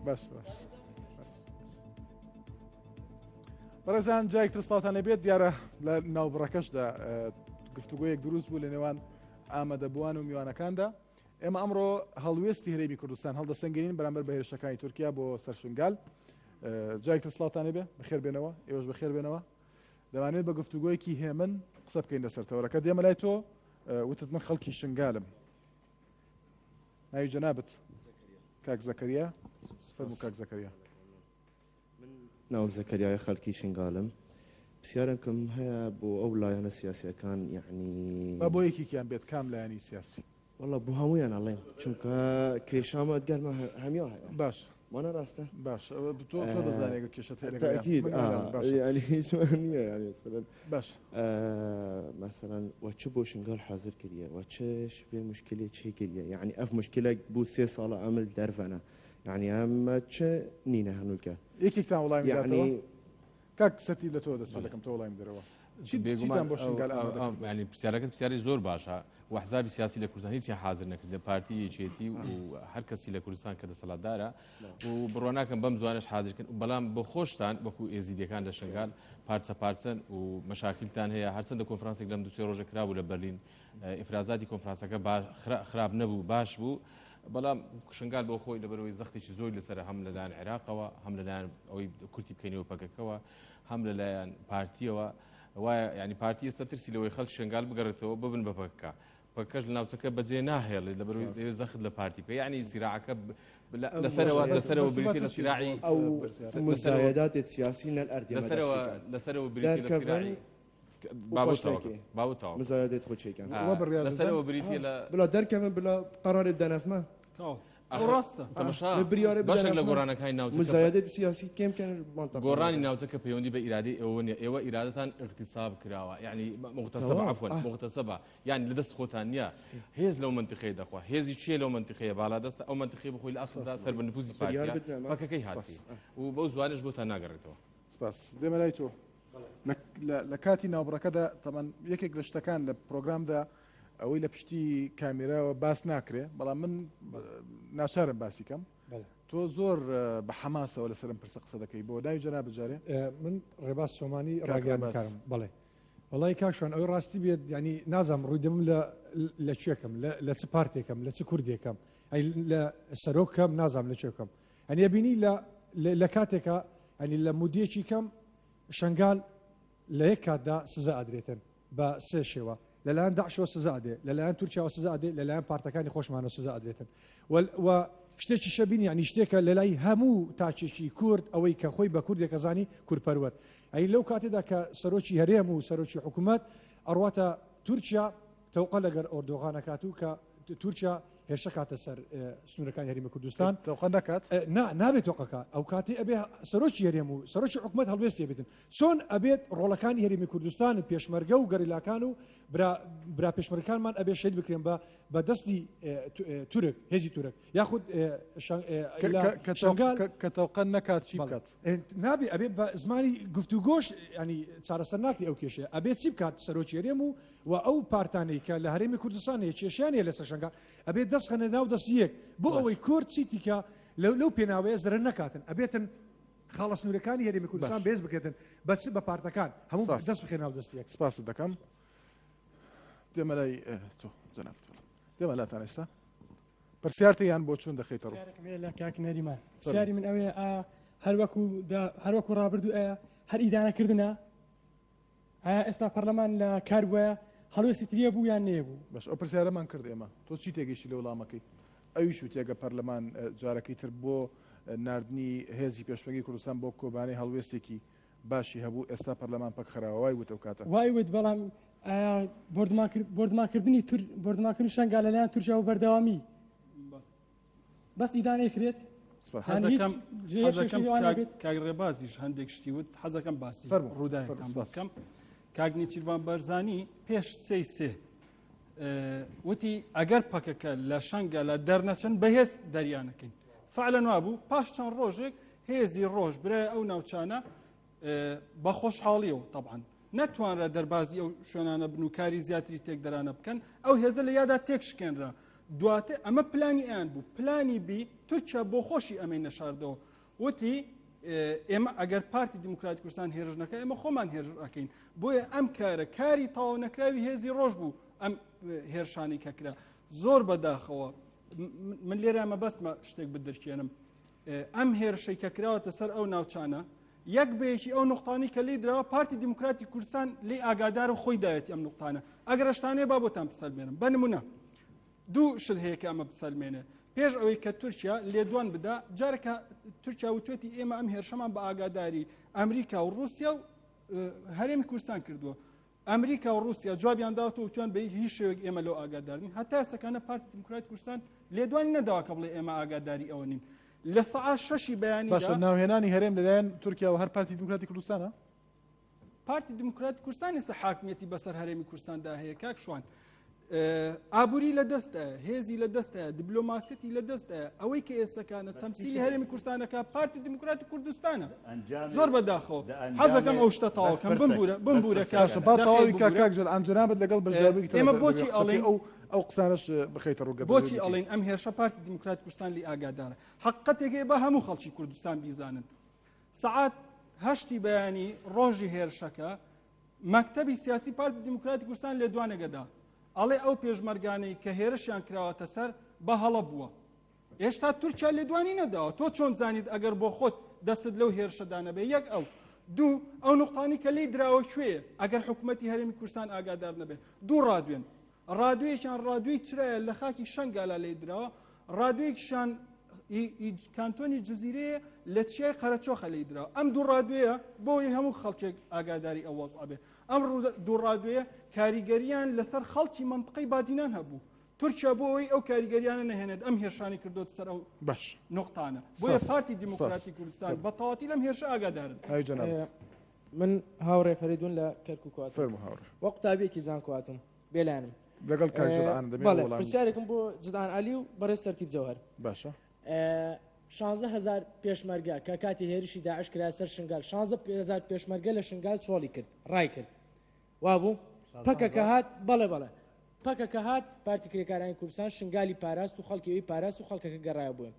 Speaker 1: بەس بەس بەڕێزان جایک تر سڵاوتان لێبێت دیارە لە ناوبڕەکەشدا گفتوگۆیەک دروست بوو لە نێوان ئامادەبووان و میوانەکاندا ئێمە ئەمڕۆ هەڵوێستی هەرێمی کوردستان هەڵدەسەنگێنین بەرامبەر بە هێرشەکانی تورکیا بۆ سەر شنگال. جارێک تر سڵاوتان لێبێ، بەخێر بێنەوە، ئێوەش بەخێر بێنەوە. دەمانەوێت بە گفتوگۆیەکی هێمن قسە بکەین لەسەر تەوەرەکە. دێمە لای تۆ، وتت من خەڵکی شنگالم. ناوی جەنابت؟ کاک زەکەریا. فەرموو کاک زەکەریا.
Speaker 16: من ناوم زەکەریایە خەلکی شنگالم پرسیارێکم هەیە بۆ ئەو لایەنە سیاسیەکان یعنی
Speaker 1: با بۆ یەکێکیان بێت کام لایەنی سیاسی
Speaker 16: والله بۆ هەمویان ئەڵێم چونکە کێشامە گەرمە هەمیا هەیە
Speaker 1: باش
Speaker 16: وأنا ڕاستە
Speaker 1: باش تۆ تۆ دەزانێت کە کێشەت هەیە لەگەڵیان.
Speaker 16: تأكيد
Speaker 1: من ناڵێم.
Speaker 16: آه
Speaker 1: باش
Speaker 16: يعني هیچ نییە يعني مثلا
Speaker 1: باش
Speaker 16: آه مثلا وچ بۆ شنگال حاضر کریە وچش بێ مشکلێ چێ کریە يعني ئەف مشکلە بوو سێ ساڵە ئەمل دەرڤەنە یعنی ئەمە چ نینە هەنووکە
Speaker 1: یەکێکتان وڵامی
Speaker 16: یعنی
Speaker 1: داتەوە کاک سەتی لە تۆ دەست پێ دەکەم تۆ وڵامی دەرەوە چیتان بۆ شنگال ئامادە کرد؟
Speaker 2: ینی پرسیارەکەت پرسیاری زۆر باشە و حزابی سیاسی لە کوردستان هیچیان حاضر نەکردە پارتی یەکێتی و هەر کەسی لە کوردستان کە دەسەڵاتدارە و بڕوا ناکەم بەم زوانەش حاضر کردن بەڵام بۆ خۆشتان وەکو ئێزیدیەکان لە شنگال پارچە پارچەن و مەشاکلتان هەیە هەرچەندە کۆنفرانسێک لەم دوسێ ڕۆژە کرابوو لە بەرلین ئیفرازاتی کۆنفرانسەکە خراپ نەبوو باش بوو بەڵام شنگال بۆ خۆی لەبەرەوەی زەختێکی زۆری لەسەرە هەم لەلایەن عێراقەوە هەم لەلایەن ئەوەی کورتی بکەینەوە پەکەکەوە هەم لەلایەن پارتیەوە وایە ینی پارتی ئێستا ترسی لەوەی خەڵک شنگال بگەڕێتەوە ببن بە پەکەکە پەکەش لە ناوچەکە بەجێ ناهێڵێت لەبەرەوەی دەیەوێت زەخت لە پارتی بکە یعنی سیراعەکە لەسەرەوە لەسەرەوە بریتیە لە سیراعی
Speaker 16: ئەو مزایدات سیاسی نەل ئەردی
Speaker 2: لەسەرەوە لەسەرەوە بریتیە لە سیراعی
Speaker 16: مزایدات خۆ چێکەن
Speaker 2: لەسەرەوە بریتیە لە
Speaker 16: بلا دەرکەون بلا قەرارێ بدەنەفمە
Speaker 3: ڕاستە
Speaker 2: بەشێک لە گۆڕانەکانی ناوچەکە
Speaker 16: مزایدات سیاسی کێم کەن
Speaker 2: گۆڕانی ناوچەکە پەیوەندی بە ئیرادەی ئێوە نیە ئێوە ئیرادەتان اغتصاب کراوە یعنی مغتصب عفوا مغتصبە یعنی لە دەست خۆتان نییە هێز لەو مەنتیقەیە دەخوا هێزی چیە لەو مەنتیقەیە باڵادەستە ئەو مەنتیقەیە بخۆی لە ئەسڵدا سەر بە نفوزی پارتیە پەکەکەی هاتی و بەو زوانەش بۆتان ناگەڕێتەوە.
Speaker 1: سپاس دێمە لای تۆ لە کاتی ناوبڕەکەدا تەمان یەکێک لە شتەکان لە پرۆگرامدا ئەوەی لە پشتی کامێراوە باس ناکرێ بەڵام من ناچارم باسی کەم تۆ زۆر بە حەماسەوە لەسەرم پرسە قسە دەکەی بۆ ناوی جەناب بجارێ
Speaker 17: من ڕێباز سۆمانی ڕاگەیاندکارم بەڵێ وەڵی کاک شوان ئەوەی ڕاستی بێت ینی نازانم ڕووی دەمم لە لە کوێکەم لە چ پارتێکم لە چ کوردێکم ئەی لە سەرۆکەم نازانم لە کوێکەم ئەنی بینی لە لە کاتێکا ئەنی لە مودیەکی کەم شنگال لە یەک کاتدا سزا ئەدرێتن بە سێ شێوە لەلایەن داعشەوە سزا ئەدرێ لەلایەن تورکیاوە سزا ئەدرێ لەلایەن پارتەکانی خۆشمانەوە سزا ئەدرێتن و شتێکی شەبین یعنی شتێکە لەلای هەموو تاکێکی کورد ئەوەی کە خۆی بە کوردێکە زانی کوردپەروەر ئەی لەو کاتێدا کە سەرۆکی هەرێم و سەرۆکی حکوومەت ئەڕواتە تورکیا تەوقە لەگەر ئۆردۆغان ئەکات و کە تورکیا هێرشە کاتە سەر سنوورەکانی هەرێمی کوردستان
Speaker 1: تەوقە نەکات
Speaker 17: نا نابێت تۆقەکە ئەو کاتی ئەبێ سەرۆکی هەرێم و سەرۆکی حکوومەت هەڵوێستی بێتن چۆن ئەبێت ڕۆڵەکانی هەرێمی کوردستان و پێشمەرگە و گەریلاکان و برا برا پێشمەرگەکانمان ئەبێ شەهید بکرێن بە بە دەستی تورک هێزی تورک یاخود شنگال
Speaker 1: کە تەوقە نەکات چی بکات
Speaker 17: نابێ ئەبێ بە زمانی گفتوگۆش ینی چارەسەر ناکری ئەو کێشەیە ئەبێت چی بکات سەرۆکی هەرێم و و ئەو پارتانەی کە لە هەرێمی کوردستان هەیە کێشیان هەیە لەسەر شنگال ئەبێت دەست خەنە ناو دەست یەک بۆ ئەوەی کورد چی تیکە لەو پێناوەیە زەرەر نەکاتن ئەبێتن خاڵە سنوورەکانی هەرێمی کوردستان بێز بکرێتن بە چ بە پارتەکان هەموو دەست بخێن ناو دەست یەک.
Speaker 1: سپاست دەکەم دێمە لای تۆ جەنابت دێمە لاتان ئێستا پرسیارتە یان بۆچوون دەخەیتە ڕوو؟
Speaker 18: پرسیارێکم هەیە لە کاک نەریمان پرسیاری من ئەوەیە ئایا هەروەکو هەروەکو ڕابردوو ئایا هەر ئیدانەکردنە ئایا ئێستا پەرلەمان لە کار بووە هەڵوێستی تریە بوو یان نەیە بوو؟
Speaker 1: باش ئەو پرسیارەمان کرد ئێمە تۆ چی تێگەیشتی لە وەڵامەکەی؟ ئەویش وتی ئەگەر پەرلەمان جارەکەی تر بۆ ناردنی هێزی پێشمەرگەی کوردستان بۆ کۆبانێ هەڵوێستێکی باشی هەبوو ئێستا پەرلەمان پەک خراوە وای وت ئەو کاتە.
Speaker 18: وای وت بەڵام ئایا بۆردمانکردنی تور بۆردمانکردنی شەنگال لەلایەن تورکیا و بەردەوامی. بەس ئیدانەی کرێت.
Speaker 3: حەزەکەم کاک ڕێبازیش هەندێک شتی وت حەزەکەم باسی ڕووداوێکتان بۆ بکەم. کاک نێچیرڤان بارزانی پێش سێی سێ وتی ئەگەر پەکەکە لە شەنگە لە دەرنەچن بەهێز دەریانەکەین. فعلەن وابوو پاش چەند ڕۆژێک هێزی ڕۆژ برای ئەو ناوچانە بە خۆشحاڵیەوە تەبعەن نەتوانرا دەربازی ئەو شوێنانە بن و کاری زیاتری تێکدەرانە بکەن ئەو هێزە لە یادا تێکشکێنرا دواتر ئەمە پلانی ئەیان بوو پلانی بی تورکیا بۆ خۆشی ئەمەی نەشاردەوە وتی ئێمە ئەگەر پارتی دیموکراتی کوردستان هێرش نەکە ئێمە خۆمان هێرش ئەەکەین بۆیە ئەم کارە کاری تەواو نەکراوی هێزی ڕۆژ بوو ئەم هێرشانی کە کرا زۆر بەداخەوە من لێرە مەبەستمە شتێک بدرکێنم ئەم هێرشەی کە کراوەتە سەر ئەو ناوچانە یەک بە یەکی ئەو نوقتانەی کە لێی دراوە پارتی دیموکراتی کوردستان لێی ئاگادار و خۆی داوێتی ئەم نوقتانە ئەگەر ئەشتانەیە با بۆتان بسەلمێنم بە نمونە دوو شت هەیە کە ئەمە بسەلمێنێ پێش ئەوەی کە تورکیا لێدوان بدا جارەکە تورکیا وتوێتی ئێمە ئەم هێرشەمان بە ئاگاداری ئەمریکا و رووسیا و هەرێمی کوردستان کردووە ئەمریکا و ڕووسیا جوابیان داوەتەوە وتویان بە هیچ شێوەیەک ئێمە لەو ئاگادار نین. هەتا ئێستاکانە پارتی دیموکراتی کوردستان لێدوانی نەداوە کە بڵێ ئێمە ئاگاداری ئەوە نین. لە سەعات شەشی بەیانیدا
Speaker 1: باشە ناوهێنانی هەرێم لەلایەن تورکیاوە هەر پارتی دیموکراتی کوردستانە؟
Speaker 3: پارتی دیموکراتی کوردستان ئێستا حاکمیەتی بەسەر هەرێمی کوردستاندا هەیە کاک شوان. ئابووری لە دەستە هێزی لە دەستە دیبلۆماسیەتی لە دەستە ئەوەی کە ئێسەکانە تەمسیلی هەرێمی کوردستانەکە پارتی دیموکراتی کوردستانە زۆر بەداخەوە حەزەکەم ئەو شتە تەواوکەم بمبوورە بمبوورە
Speaker 1: کاشە با تەواوی کاک کاک جەلان جەنابت لەگەڵ بەشداربووی
Speaker 3: ئێمە بۆچی ئەڵێن
Speaker 1: ئەو ئەو قسانەش بخەیتە ڕوو
Speaker 3: بۆچی ئەڵێن ئەم هێرشە پارتی دیموکراتی کوردستان لی ئاگادارە حەقەتێک بە هەموو خەڵکی کوردستان بیزانن سەعات هەشتی بەیانی ڕۆژی هێرشەکە مەکتەبی سیاسی پارتی دیموکراتی کوردستان لێدوانێکە دا ئەڵێ ئەو پێشمەرگانەی کە هێرشیان کراوەتە سەر بە هەڵە بووە. هێشتا تورکیا لێدوانی نەداوە تۆ چۆن زانیت ئەگەر بۆ خۆت دەستت لەو هێرشەدا نەبێ یەک ئەو دوو ئەو نوقتانی کە لێی دراوە کوێیە ئەگەر حکوومەتی هەرێمی کوردستان ئاگادار نەبێ دوو ڕادوێن ڕادوێکیان ڕادوێی چرایە لە خاکی شەنگالا لێی دراوە ڕادوێکیشان کانتۆنی جززیرەیە لە چیای قەرەچۆخە لێی دراوە ئەم دوو ڕادوێیە بۆی هەموو خەڵکێک ئاگاداری ئەو وەزعە بێ ئەم دوو ڕادوێیە کاریگەریان لەسەر خەڵکی مەنتقەی بادینان هەبوو تورکیا بۆ ئەوەی ئەو کاریگەریانە نەهێنێت ئەم هێرشانی کردۆتە سەر ئەو
Speaker 1: باش
Speaker 3: نوقتانە بۆیە پارتی دیموکراتی کوردستان بە تەواتی لەم هێرشە ئاگادارن.
Speaker 1: ئای جەنابت.
Speaker 19: من هاوڕێ فەریدون لە کەرکوک هاتووم.
Speaker 1: فەرموو هاوڕێ.
Speaker 19: وەک قوتابیەکی زانکۆ هاتووم بێلایەنم.
Speaker 1: لەگەڵ کاک جدعان دەمێ
Speaker 19: بەڵێ
Speaker 1: وەڵامی.
Speaker 19: پرسیارێکم بۆ جدعان عەلی و بەڕێز سەرتیپ جەوهەر.
Speaker 1: باشە.
Speaker 19: 16 هەزار پێشمەرگە کە کاتی هێرشی داعش کرایە سەر شنگال 16 هەزار پێشمەرگە لە شنگال چۆڵی کرد ڕای کرد وابوو پەکەکە هات بەڵێ بەڵێ پەکەکە هات پارتی کرێکارانی کوردستان شنگالی پاراست و خەڵکی ئەوی پاراست و خەڵکەکە گەڕایە بووە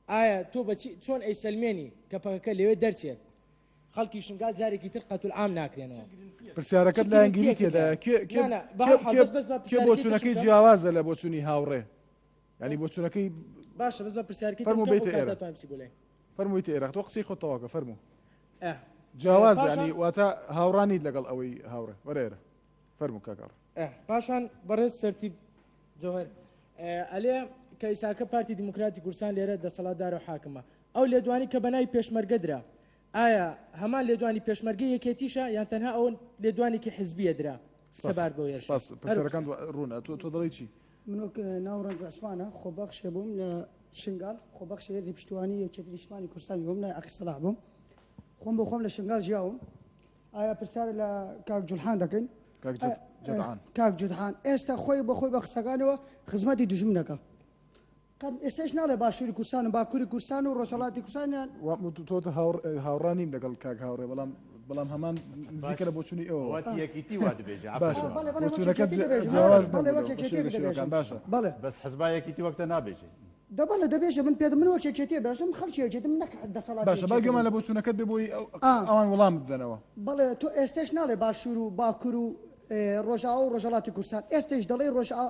Speaker 19: ئایا تۆ بەچی چۆن ئەیسەلمێنی کە پەکەکە لەوێ دەرچێت خەڵکی شنگال جارێکی تر قەتول عام ناکرێنەوە
Speaker 1: پرسیارەکەت لایەنگیری تێدایە کێ بۆچوونەکەی جیاوازە لە بۆچوونی هاوڕێ ینی بۆچوونەکەی
Speaker 19: باشە بەس بە پرسیارەکەی
Speaker 1: فەرموو بێتە ئێرە فەرموویتە ئێرە تۆ قسەی خۆت تەواوکە فەرموو جیاواز ینی واتە هاوڕانیت لەگەڵ ئەوەی هاوڕێ وەرە ئێرە فەرموو کاک هاوڕێ.
Speaker 19: پاشان بەڕێز سەرتیپ جەوهەر ئەلێ کە ئیساکە پارتی دیموکراتی کوردستان لێرە دەسەڵاتدارە و حاکمە ئەو لێدوانی کە بەناوی پێشمەرگە درا ئایا هەمان لێدوانی پێشمەرگەی یەکێتیشە یان تەنها ئەوە لێدوانێکی حزبیە درا سەبارەت بەو هێرشە؟
Speaker 1: سپاس پرسیارەکان ڕوونە تۆ تۆ دەڵێی چی؟
Speaker 20: من وەک ناو ڕەنج عوسمانە خۆبەخشێ بووم لە شنگال خۆبەخشی هێزی پشتیوانی یەکێتی نیشتمانی کوردستانی بووم لای عەقید سەلاح بووم خۆم بۆ خۆم لە شنگال ژیاوم ئایا پرسیار لە کاک جولحان دەکەین
Speaker 1: کاک جدعان
Speaker 20: کاک جودحان ئێستا خۆی بە خۆی بە قسەکانەوە خزمەتی دوژمن دەکا قەت ئێستاش ناڵێ باشووری کوردستان و باکووری کوردستان و ڕۆژهەڵاتی کوردستانیان
Speaker 1: تۆ هاوڕا نیم لەگەڵ کاک هاوڕێ بەڵام بەڵام هەمان نزیکە لە بۆچوونی ئێوە
Speaker 4: وەک یەکیتی وا دەبێژێ
Speaker 1: باشە
Speaker 20: بەڵێ بەڵێ وەک
Speaker 1: بۆچوونەکەت
Speaker 20: یەکێتی دەبێژم
Speaker 1: جیاواز
Speaker 20: بەڵێ
Speaker 1: نەبوو
Speaker 20: وەک
Speaker 1: لە
Speaker 20: یەکێتی
Speaker 1: بەشێک لە شێوەکان
Speaker 20: دەبێژم
Speaker 1: باشە
Speaker 20: بەڵێ
Speaker 4: بەس حزبا یەکیتی وەکتە نابێژێ
Speaker 20: دە بەڵێ دەبێژێ من پێت من وەک یەکێتی بێژم خەڵکی یەکێتیم نەک دەسەڵاتی
Speaker 1: باشە با
Speaker 20: یەکێتی
Speaker 1: گوێمان
Speaker 20: بم
Speaker 1: لە بۆچوونەکەت بێ بۆی
Speaker 20: ئا
Speaker 1: ئەوان وەڵام بدەنەوە
Speaker 20: بەڵێ تۆ ئێستاش ناڵێ باشوور و باکوور و ڕۆژاوا و ڕۆژهەڵاتی کوردستان ئێستەیش دەڵێی ڕۆژئا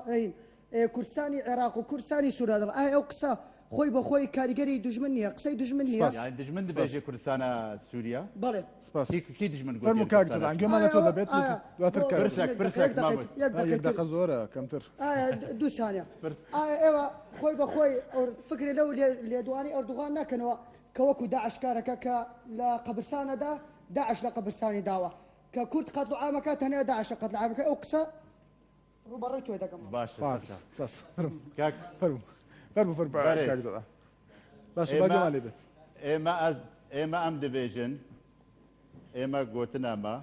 Speaker 20: کوردستانی عێراق و کوردستانی سووریا دەڵێ ئایا ئەو قسە خۆی بە خۆی کاریگەری دوژمن نییە قسەی دوژمن نییە
Speaker 1: سپاس.
Speaker 4: یانی دژمن
Speaker 1: سپاس.
Speaker 4: دبێژێ کوردستانە سووریا
Speaker 20: بەڵێ
Speaker 1: سپاس.
Speaker 4: کی کی دژمن گوتیە
Speaker 1: فەرموو کاک
Speaker 4: کوردستانە
Speaker 1: جدعان
Speaker 4: سووریا
Speaker 1: گوێمان لە
Speaker 20: ئایا
Speaker 1: تۆ
Speaker 20: ئەوە
Speaker 1: دەبێت
Speaker 20: ئایا
Speaker 1: دواتر
Speaker 20: بۆ
Speaker 1: کاک
Speaker 4: پرسەک
Speaker 20: یەک دەقە
Speaker 4: پرسەک
Speaker 20: یەک دەقەی
Speaker 4: مامۆستا
Speaker 20: یەک
Speaker 1: یەک
Speaker 20: دەقەی تر
Speaker 1: دەقە زۆرە کەمتر
Speaker 20: ئایا دوو سانیە
Speaker 4: پرس
Speaker 20: ئایا ئێوە خۆی بە خۆی فکری لەو لێدوانی ئەردوغان ناکەنەوە کە وەکو داعش کارەکە کە لە قەبرسانەدا داعش لە قەبرسانی داوە کە کورد قەتڵ عامەکە تەنیا داعشە قەتڵ عامەکە ئەو قسە ڕووبەڕووی تۆ دەکەمەوە.
Speaker 4: باشە
Speaker 1: سپاس
Speaker 4: سەرچاو
Speaker 1: سپاس
Speaker 4: کاک
Speaker 1: فەرموو فەرموو فەرموو
Speaker 4: بەرێز
Speaker 1: کاک جەلال. باشە با گوێمان لێ بێت.
Speaker 4: ئێمە ئێمە ئەم دەبێژن ئێمە گۆتنەمە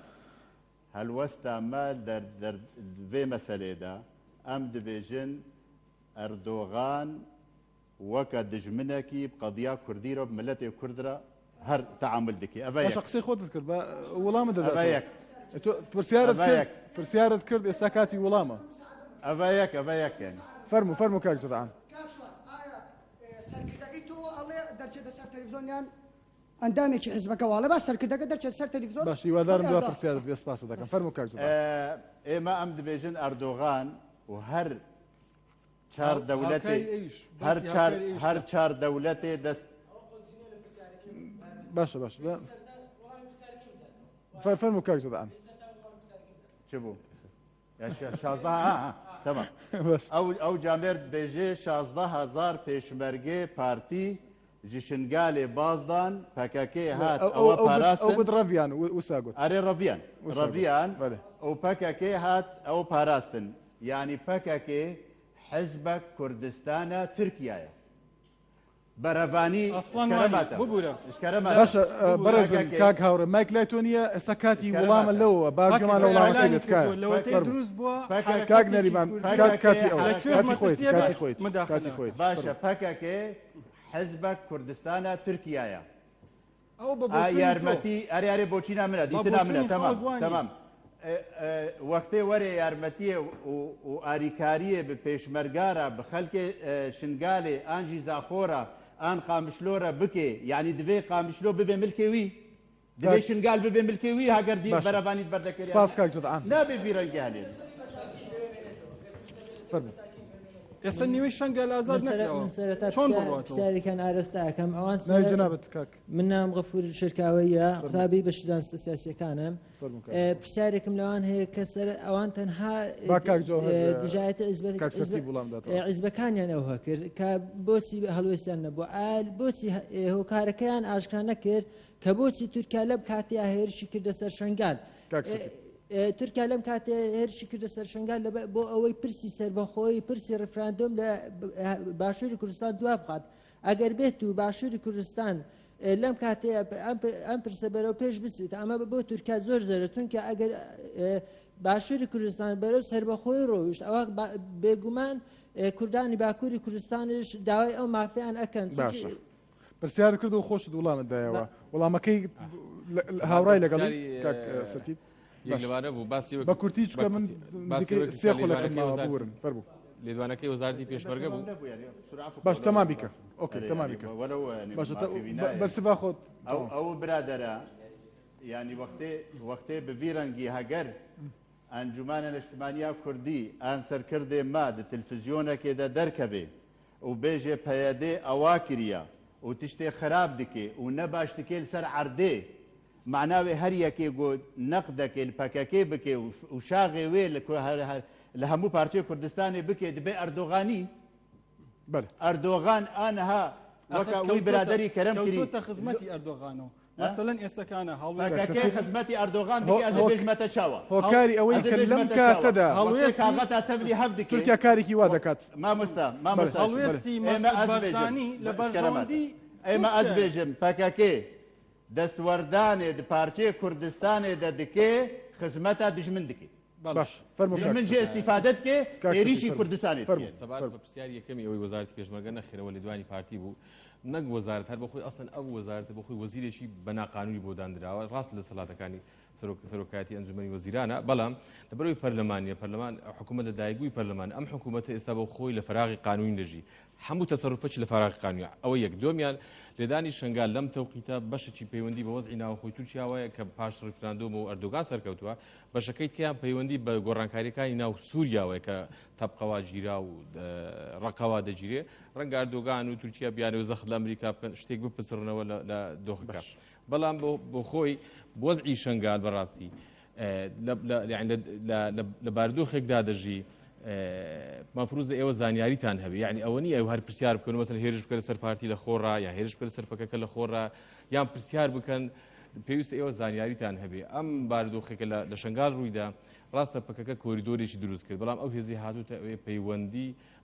Speaker 4: هەلوەستا مە دەر دەر ڤێ مەسەلێدا ئەم دبێژن ئەردۆغان وەکە دژمنەکی قەدیا کوردی رە ملەتێ کورد رە هەر تەعامول دکێ ئەڤە
Speaker 1: باشە
Speaker 4: یەک.
Speaker 1: قسەی خۆتت کرد با وەڵامت
Speaker 4: ئەڤە
Speaker 1: دەداتەوە
Speaker 4: یەک.
Speaker 1: تۆ پرسیارت
Speaker 4: ئەڤە
Speaker 1: کرد
Speaker 4: یەک.
Speaker 1: پرسیارت کرد ئێستا کاتی وەڵامە.
Speaker 4: ئەڤە یەک ئەڤە یەک یانی.
Speaker 1: فەرموو فەرموو کاک جدعان.
Speaker 20: کاک شوان ئایا سەرکردەکەی تۆ ئەڵێ دەرچێتە سەر تەلەفزیۆن یان ئەندامێکی حیزبەکە واڵێ با سەرکردەکە دەرچێت سەر تەلەفزیۆن
Speaker 1: باش هیوادارم دوا پرسیارت بێ سپاست دەکەم فەرموو کاک جدعان.
Speaker 4: ئێمە ئەم دبێژن ئەردۆغان و هەر چار دەولەتێ هەر چار هەر چار دەولەتێ دەست
Speaker 1: باشە باشە فەرموو کاک جدعان.
Speaker 4: چ بوو؟ 16 تەمام ئەو ئەو جامێر بێژێ 16 هزار پێشمەرگێ پارتی ji شنگالێ بازدان پەکەکێ هات ئەوە پاراستن
Speaker 1: ئەو گوت ڕەڤیان وسا گوت
Speaker 4: ئەرێ ڕەڤیان ڕەڤیان ئەو پەکەکێ هات ئەو پاراستن یعنی پەکەکێ حزبە کوردستانە تورکیایە بەرەڤانی
Speaker 3: ببورە
Speaker 1: باشە بەڕێزم کاک هاوڕێ مایک لای تۆ نییە ئێستا کاتی وڵامە لەوە باش گوێمان لە وڵامەکەی بێت تکایە کاک نەریمان کاک کاتی ئەوە کاتی خۆیت کاتی خۆیت کاتی خۆیت
Speaker 4: باشە پەکەکێ حزبە کوردستانە تورکیایە
Speaker 3: ئەو بە بۆچوونی تۆ.
Speaker 4: یارمەتی ئەرێ ئەرێ بۆچی نامرە
Speaker 3: بە
Speaker 4: دیتنا منە
Speaker 3: بۆچوونی
Speaker 4: تەمام
Speaker 3: خەڵک وانیە.
Speaker 4: تەمام وەختێ وەرێ یارمەتیە و ئاریکاریە بە پێشمەرگارە بە خەلکێ شنگالێ ئانژی زاخۆرە ئان قامشلۆرە بکێ یعنی دبێ قامشلۆ ببێ ملکێ وی دبێ شنگال ببێ ملکێ وی هەگەر دی
Speaker 1: باشە.
Speaker 4: بەرەڤانیت بەردەکرێ
Speaker 1: سپاس کاک جدعان.
Speaker 4: نابێ ڤیرەنگی هەلێ
Speaker 1: فەرموو.
Speaker 3: ئێستا نیوەی شەنگال ئازاد نەکراوە چۆن بڕواتەوە؟
Speaker 21: پرسیارێکیان ئارەستە ئەکەم ئەوان
Speaker 1: ناوی جەنابت کاک.
Speaker 21: من ناوم غەفور شێرکاوەیە قوتابی بەشی زانستە سیاسیەکانم
Speaker 1: فەرموو کاک.
Speaker 21: پرسیارێکم لەوان هەیە کە سەر ئەوان تەنها
Speaker 1: با کاک جەوهەر،
Speaker 21: دژایەتی
Speaker 1: کاک سەرتیپ وڵام داتەوە.
Speaker 21: عیزبەکانیان ئەوها کرد کە بۆچی هەڵوێستیان نەبوو ئال بۆچی هۆکارەکەیان ئاشکرا نەکرد کە بۆچی تورکیا لەم کاتەیە هێرشی کردە سەر شنگال
Speaker 1: کاک سەرتیپ.
Speaker 21: تورکیا لەم کاتێ هێرشی کردە سەر شنگال بۆ ئەوەی پرسی سەربەخۆیی پرسی ڕفراندۆم لە باشووری کوردستان دوا بخات ئەگەر بێت و باشووری کوردستان لەم کاتێ ئەم پرسە بەرەو پێش بچێت ئەمە بۆ تورکیا زۆر زەرە چونکە ئەگەر باشووری کوردستان بەرەو سەربەخۆی ڕۆیشت ئەوە بێگومان کوردانی باکووری کوردستانش داوای ئەو مافیان ئەکەن
Speaker 1: باشە پرسیار کرد و خۆشت وڵامت دایەوە وەڵامەکەی هاوڕای لەگەڵی کاک سەرتیپ
Speaker 2: یەک لەوانە بوو باسی
Speaker 1: بە کورتی چونکە من نزیکەی سێ خولەکم ماوە ببورن فەرموو
Speaker 2: لێدوانەکەی وەزارەتی پێشمەرگە بوو
Speaker 1: باش تەمام بیکە ئۆکەی تەمام بیکە باشە بەرسڤا خۆت
Speaker 4: ئەو ئەو برادەرە یعنی وەختێ وەختێ بە ڤی ڕەنگی هەگەر ئەنجومانە نیشتمانیا کوردی ئان سەرکردێ ما د تلفزیۆنەکێ دە دەرکەبێ و بێژێ پەیەدێ ئەوا کریە و تشتێ خراپ دکێ و نەباش دکێ لەسەر عەردێ معناوێ هەر یەکێ گۆ نەقدەکێ پەکەکێ بکێ و شاغێ وێ لە هەموو پارچەی کوردستانێ بکێ دبێ ئەردۆغانی ئەردۆغان ئانها وەکە وی برادەری کەرەم کری
Speaker 3: کەوتۆتە خزمەتی ئەردۆغانەوە مەسەلەن ئێستەکانە
Speaker 4: پەکەکێ خزمەتی ئەردۆغان دکێ ئەزێ بێژمەتە چاوە
Speaker 1: هۆکاری ئەوەی کە لەم کاتەدا
Speaker 4: کاغەتا تەڤلی هەف دکێ
Speaker 1: تورکیا کارێکی وا دەکات
Speaker 4: مامۆستا مامۆستا
Speaker 3: هەڵوێستی
Speaker 4: ئێمە
Speaker 3: مەسعود بارزانی لە بەرژەوەندی
Speaker 4: ئێمە ئەز بێژم پەکەکێ دەستوەردانێ پارچەی کوردستانێ دە دکێ خزمەتا دژمن دکێ
Speaker 1: باش فەرموو
Speaker 4: دژمن جێ ئیستیفادە دکێ هێریشی کوردستانێ دکێ
Speaker 2: سەبارەت بە پرسیاری یەکەمی ئەوەی وەزارەتی پێشمەرگە نەخێرەوە لێدوانی پارتی بوو نەک وەزارەت هەر بەخۆی ئەسڵەن ئەو وەزارەتە بۆ خۆی وەزیرێکی بە ناقانونی بۆ داندراوە ڕاست لە دەسەڵاتەکانی سەرۆکایەتی ئەنجومەنی وەزیرانە بەڵام لەبەرەوەی پەرلەمانیە پەرلەمان حکوومەت لە دایکبووی پەرلەمان ئەم حکوومەتە ئێستا بۆ خۆی لە فەراغی قانونی دەژی هەموو تەسەروفەکی لە فەراغی قانونیە ئەوە یەک دووەمیان لێدانی شنگال لەم تەوقیتە بەشێکی پەیوەندی بە وەزعی ناوخۆی تورکیاوەیە کە پاش ڕیفراندۆم و ئەردۆگان سەرکەوتووە بەشەکەی تکەیان پەیوەندی بە گۆڕانکاریەکانی ناو سووریاوەیە کە تەبقەوا گیرا و ڕەقەوا دەگیرێ ڕەنگە ئەردۆگان و تورکیا بیانەوە زەخت لە ئەمریکا بکەن شتێک بپچڕنەوە لە دۆخەکە بەڵام بۆ خۆی وەزعی شنگال بەڕاستی لە باردۆخێکدا دەژی مەفروزە ئێوە زانیاریتان هەبێ یعنی ئەوە نییە ئەو هەر پرسیار بکەن مەسەلەن هێرش بکەن سەر پارتی لە خۆڕا یا هێرش بکەن سەر پەکەکە لە خۆڕا یان پرسیار بکەن پێویستە ئێوە زانیاریتان هەبێ ئەم بارودۆخێکە لە شنگال ڕوویدا ڕاستە پەکەکە کۆریدۆرێکی دروست کرد بەڵام ئەو هێزی هاتووتە ئەوێ پەیوەندی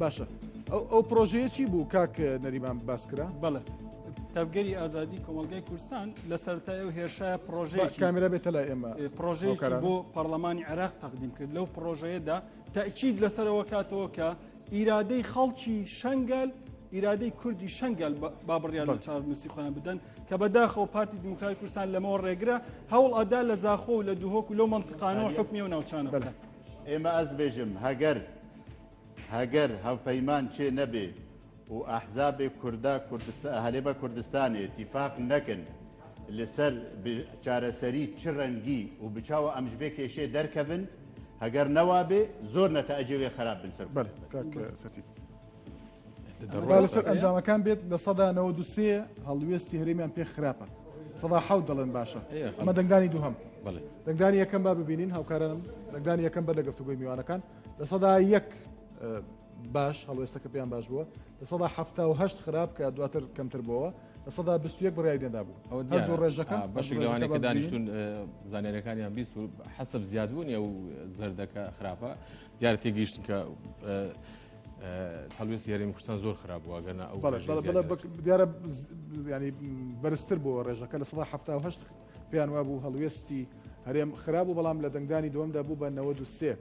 Speaker 1: باشە ئەو ئەو پرۆژەیە چی بوو کاک نەریمان باس کرا؟
Speaker 3: بەڵێ تەڤگەری ئازادی کۆمەڵگای کوردستان لە سەرەتای ئەو هێرشایە پرۆژەیەکی
Speaker 1: کامێرا بێتە لای ئێمە
Speaker 3: پرۆژەیەکی بۆ پەرلەمانی عێراق تەقدیم کرد لەو پرۆژەیەدا تەئکید لەسەرەوە کاتەوە کە ئیرادەی خەڵکی شەنگال ئیرادەی کوردی شەنگال با بڕیار لە چارەنووسی خۆیان بدەن کە بەداخەوە پارتی دیموکراتی کوردستان لەمەوە ڕێگرە هەوڵ ئەدا لە زاخۆ و لە دهۆک و لەو مەنتقانەوە حوکمی ئەو ناوچانە بکات.
Speaker 4: ئێمە ئەز بێژم هەگەر هەگەر هەڤپەیمان چێ نەبێ و ئەحزابێ کوردا کوردستان هەرێمە کوردستانێ تیفاق نەکن لەسەر چارەسەری چ ڕەنگی و بچاوە ئەم ژبێ کێشێ دەرکەبن هەگەر نەوابێ زۆر نەتائجێ وێ خراپ بن سەر
Speaker 1: بەلێ کاک سەرتیپ. با لەسەر ئەنجامەکان بێت 93% هەڵوێستی هەرێمیان پێ خراپە 7% دەڵێن باشە ئەمە دەنگدانی دووهەم دەنگدانی یەکەم با ببینین هاوکارانم دەنگدانی یەکەم بەر لە گفتوگۆی میوانەکان 1% باش هەڵوێستەکە پێیان باش بووە 78% خراپ کە دواتر کەمتر بووە 21% بڕیاری نەدابوو
Speaker 2: ئەوە
Speaker 1: هەردوو ڕێژەکە
Speaker 2: بەشێک لەوانەیە کە دانیشتون زانیاریەکانیان 20 و حەسەب زیادبوونی ئەو زەردەکە خراپە دیارە تێگەیشتن کە هەڵوێستی هەرێمی کوردستان زۆر خراپ بوو ئەگەر نا ئەو
Speaker 1: دیارە ینی بەرزتر بووە ڕێژەکە 78% پێیان وابوو هەڵوێستی هەرێم خراپ بوو بەڵام لە دەنگدانی دووەمدا بوو بە 93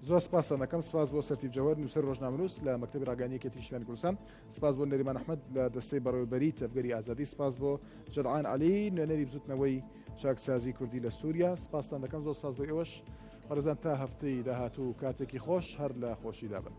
Speaker 1: زۆر سپاستان دەکەم سپاس بۆ سەرتیپ جەوهەر نووسەر ڕۆژنامەنووس لە مەکتەبی ڕاگەیاندنی یەکێتی نیشتمانی کوردستان سپاس بۆ نەریمان ئەحمەد لە دەستەی بەڕێوەبەری تەڤگەری ئازادی سپاس بۆ جەدعان عەلی نوێنەری بزوتنەوەی چاکسازی کوردی لە سووریا سپاستان دەکەم زۆر سپاس بۆ ئێوەش بەڕێزان تا هەفتەی داهاتوو کاتێکی خۆش هەر لە خۆشیدا بن.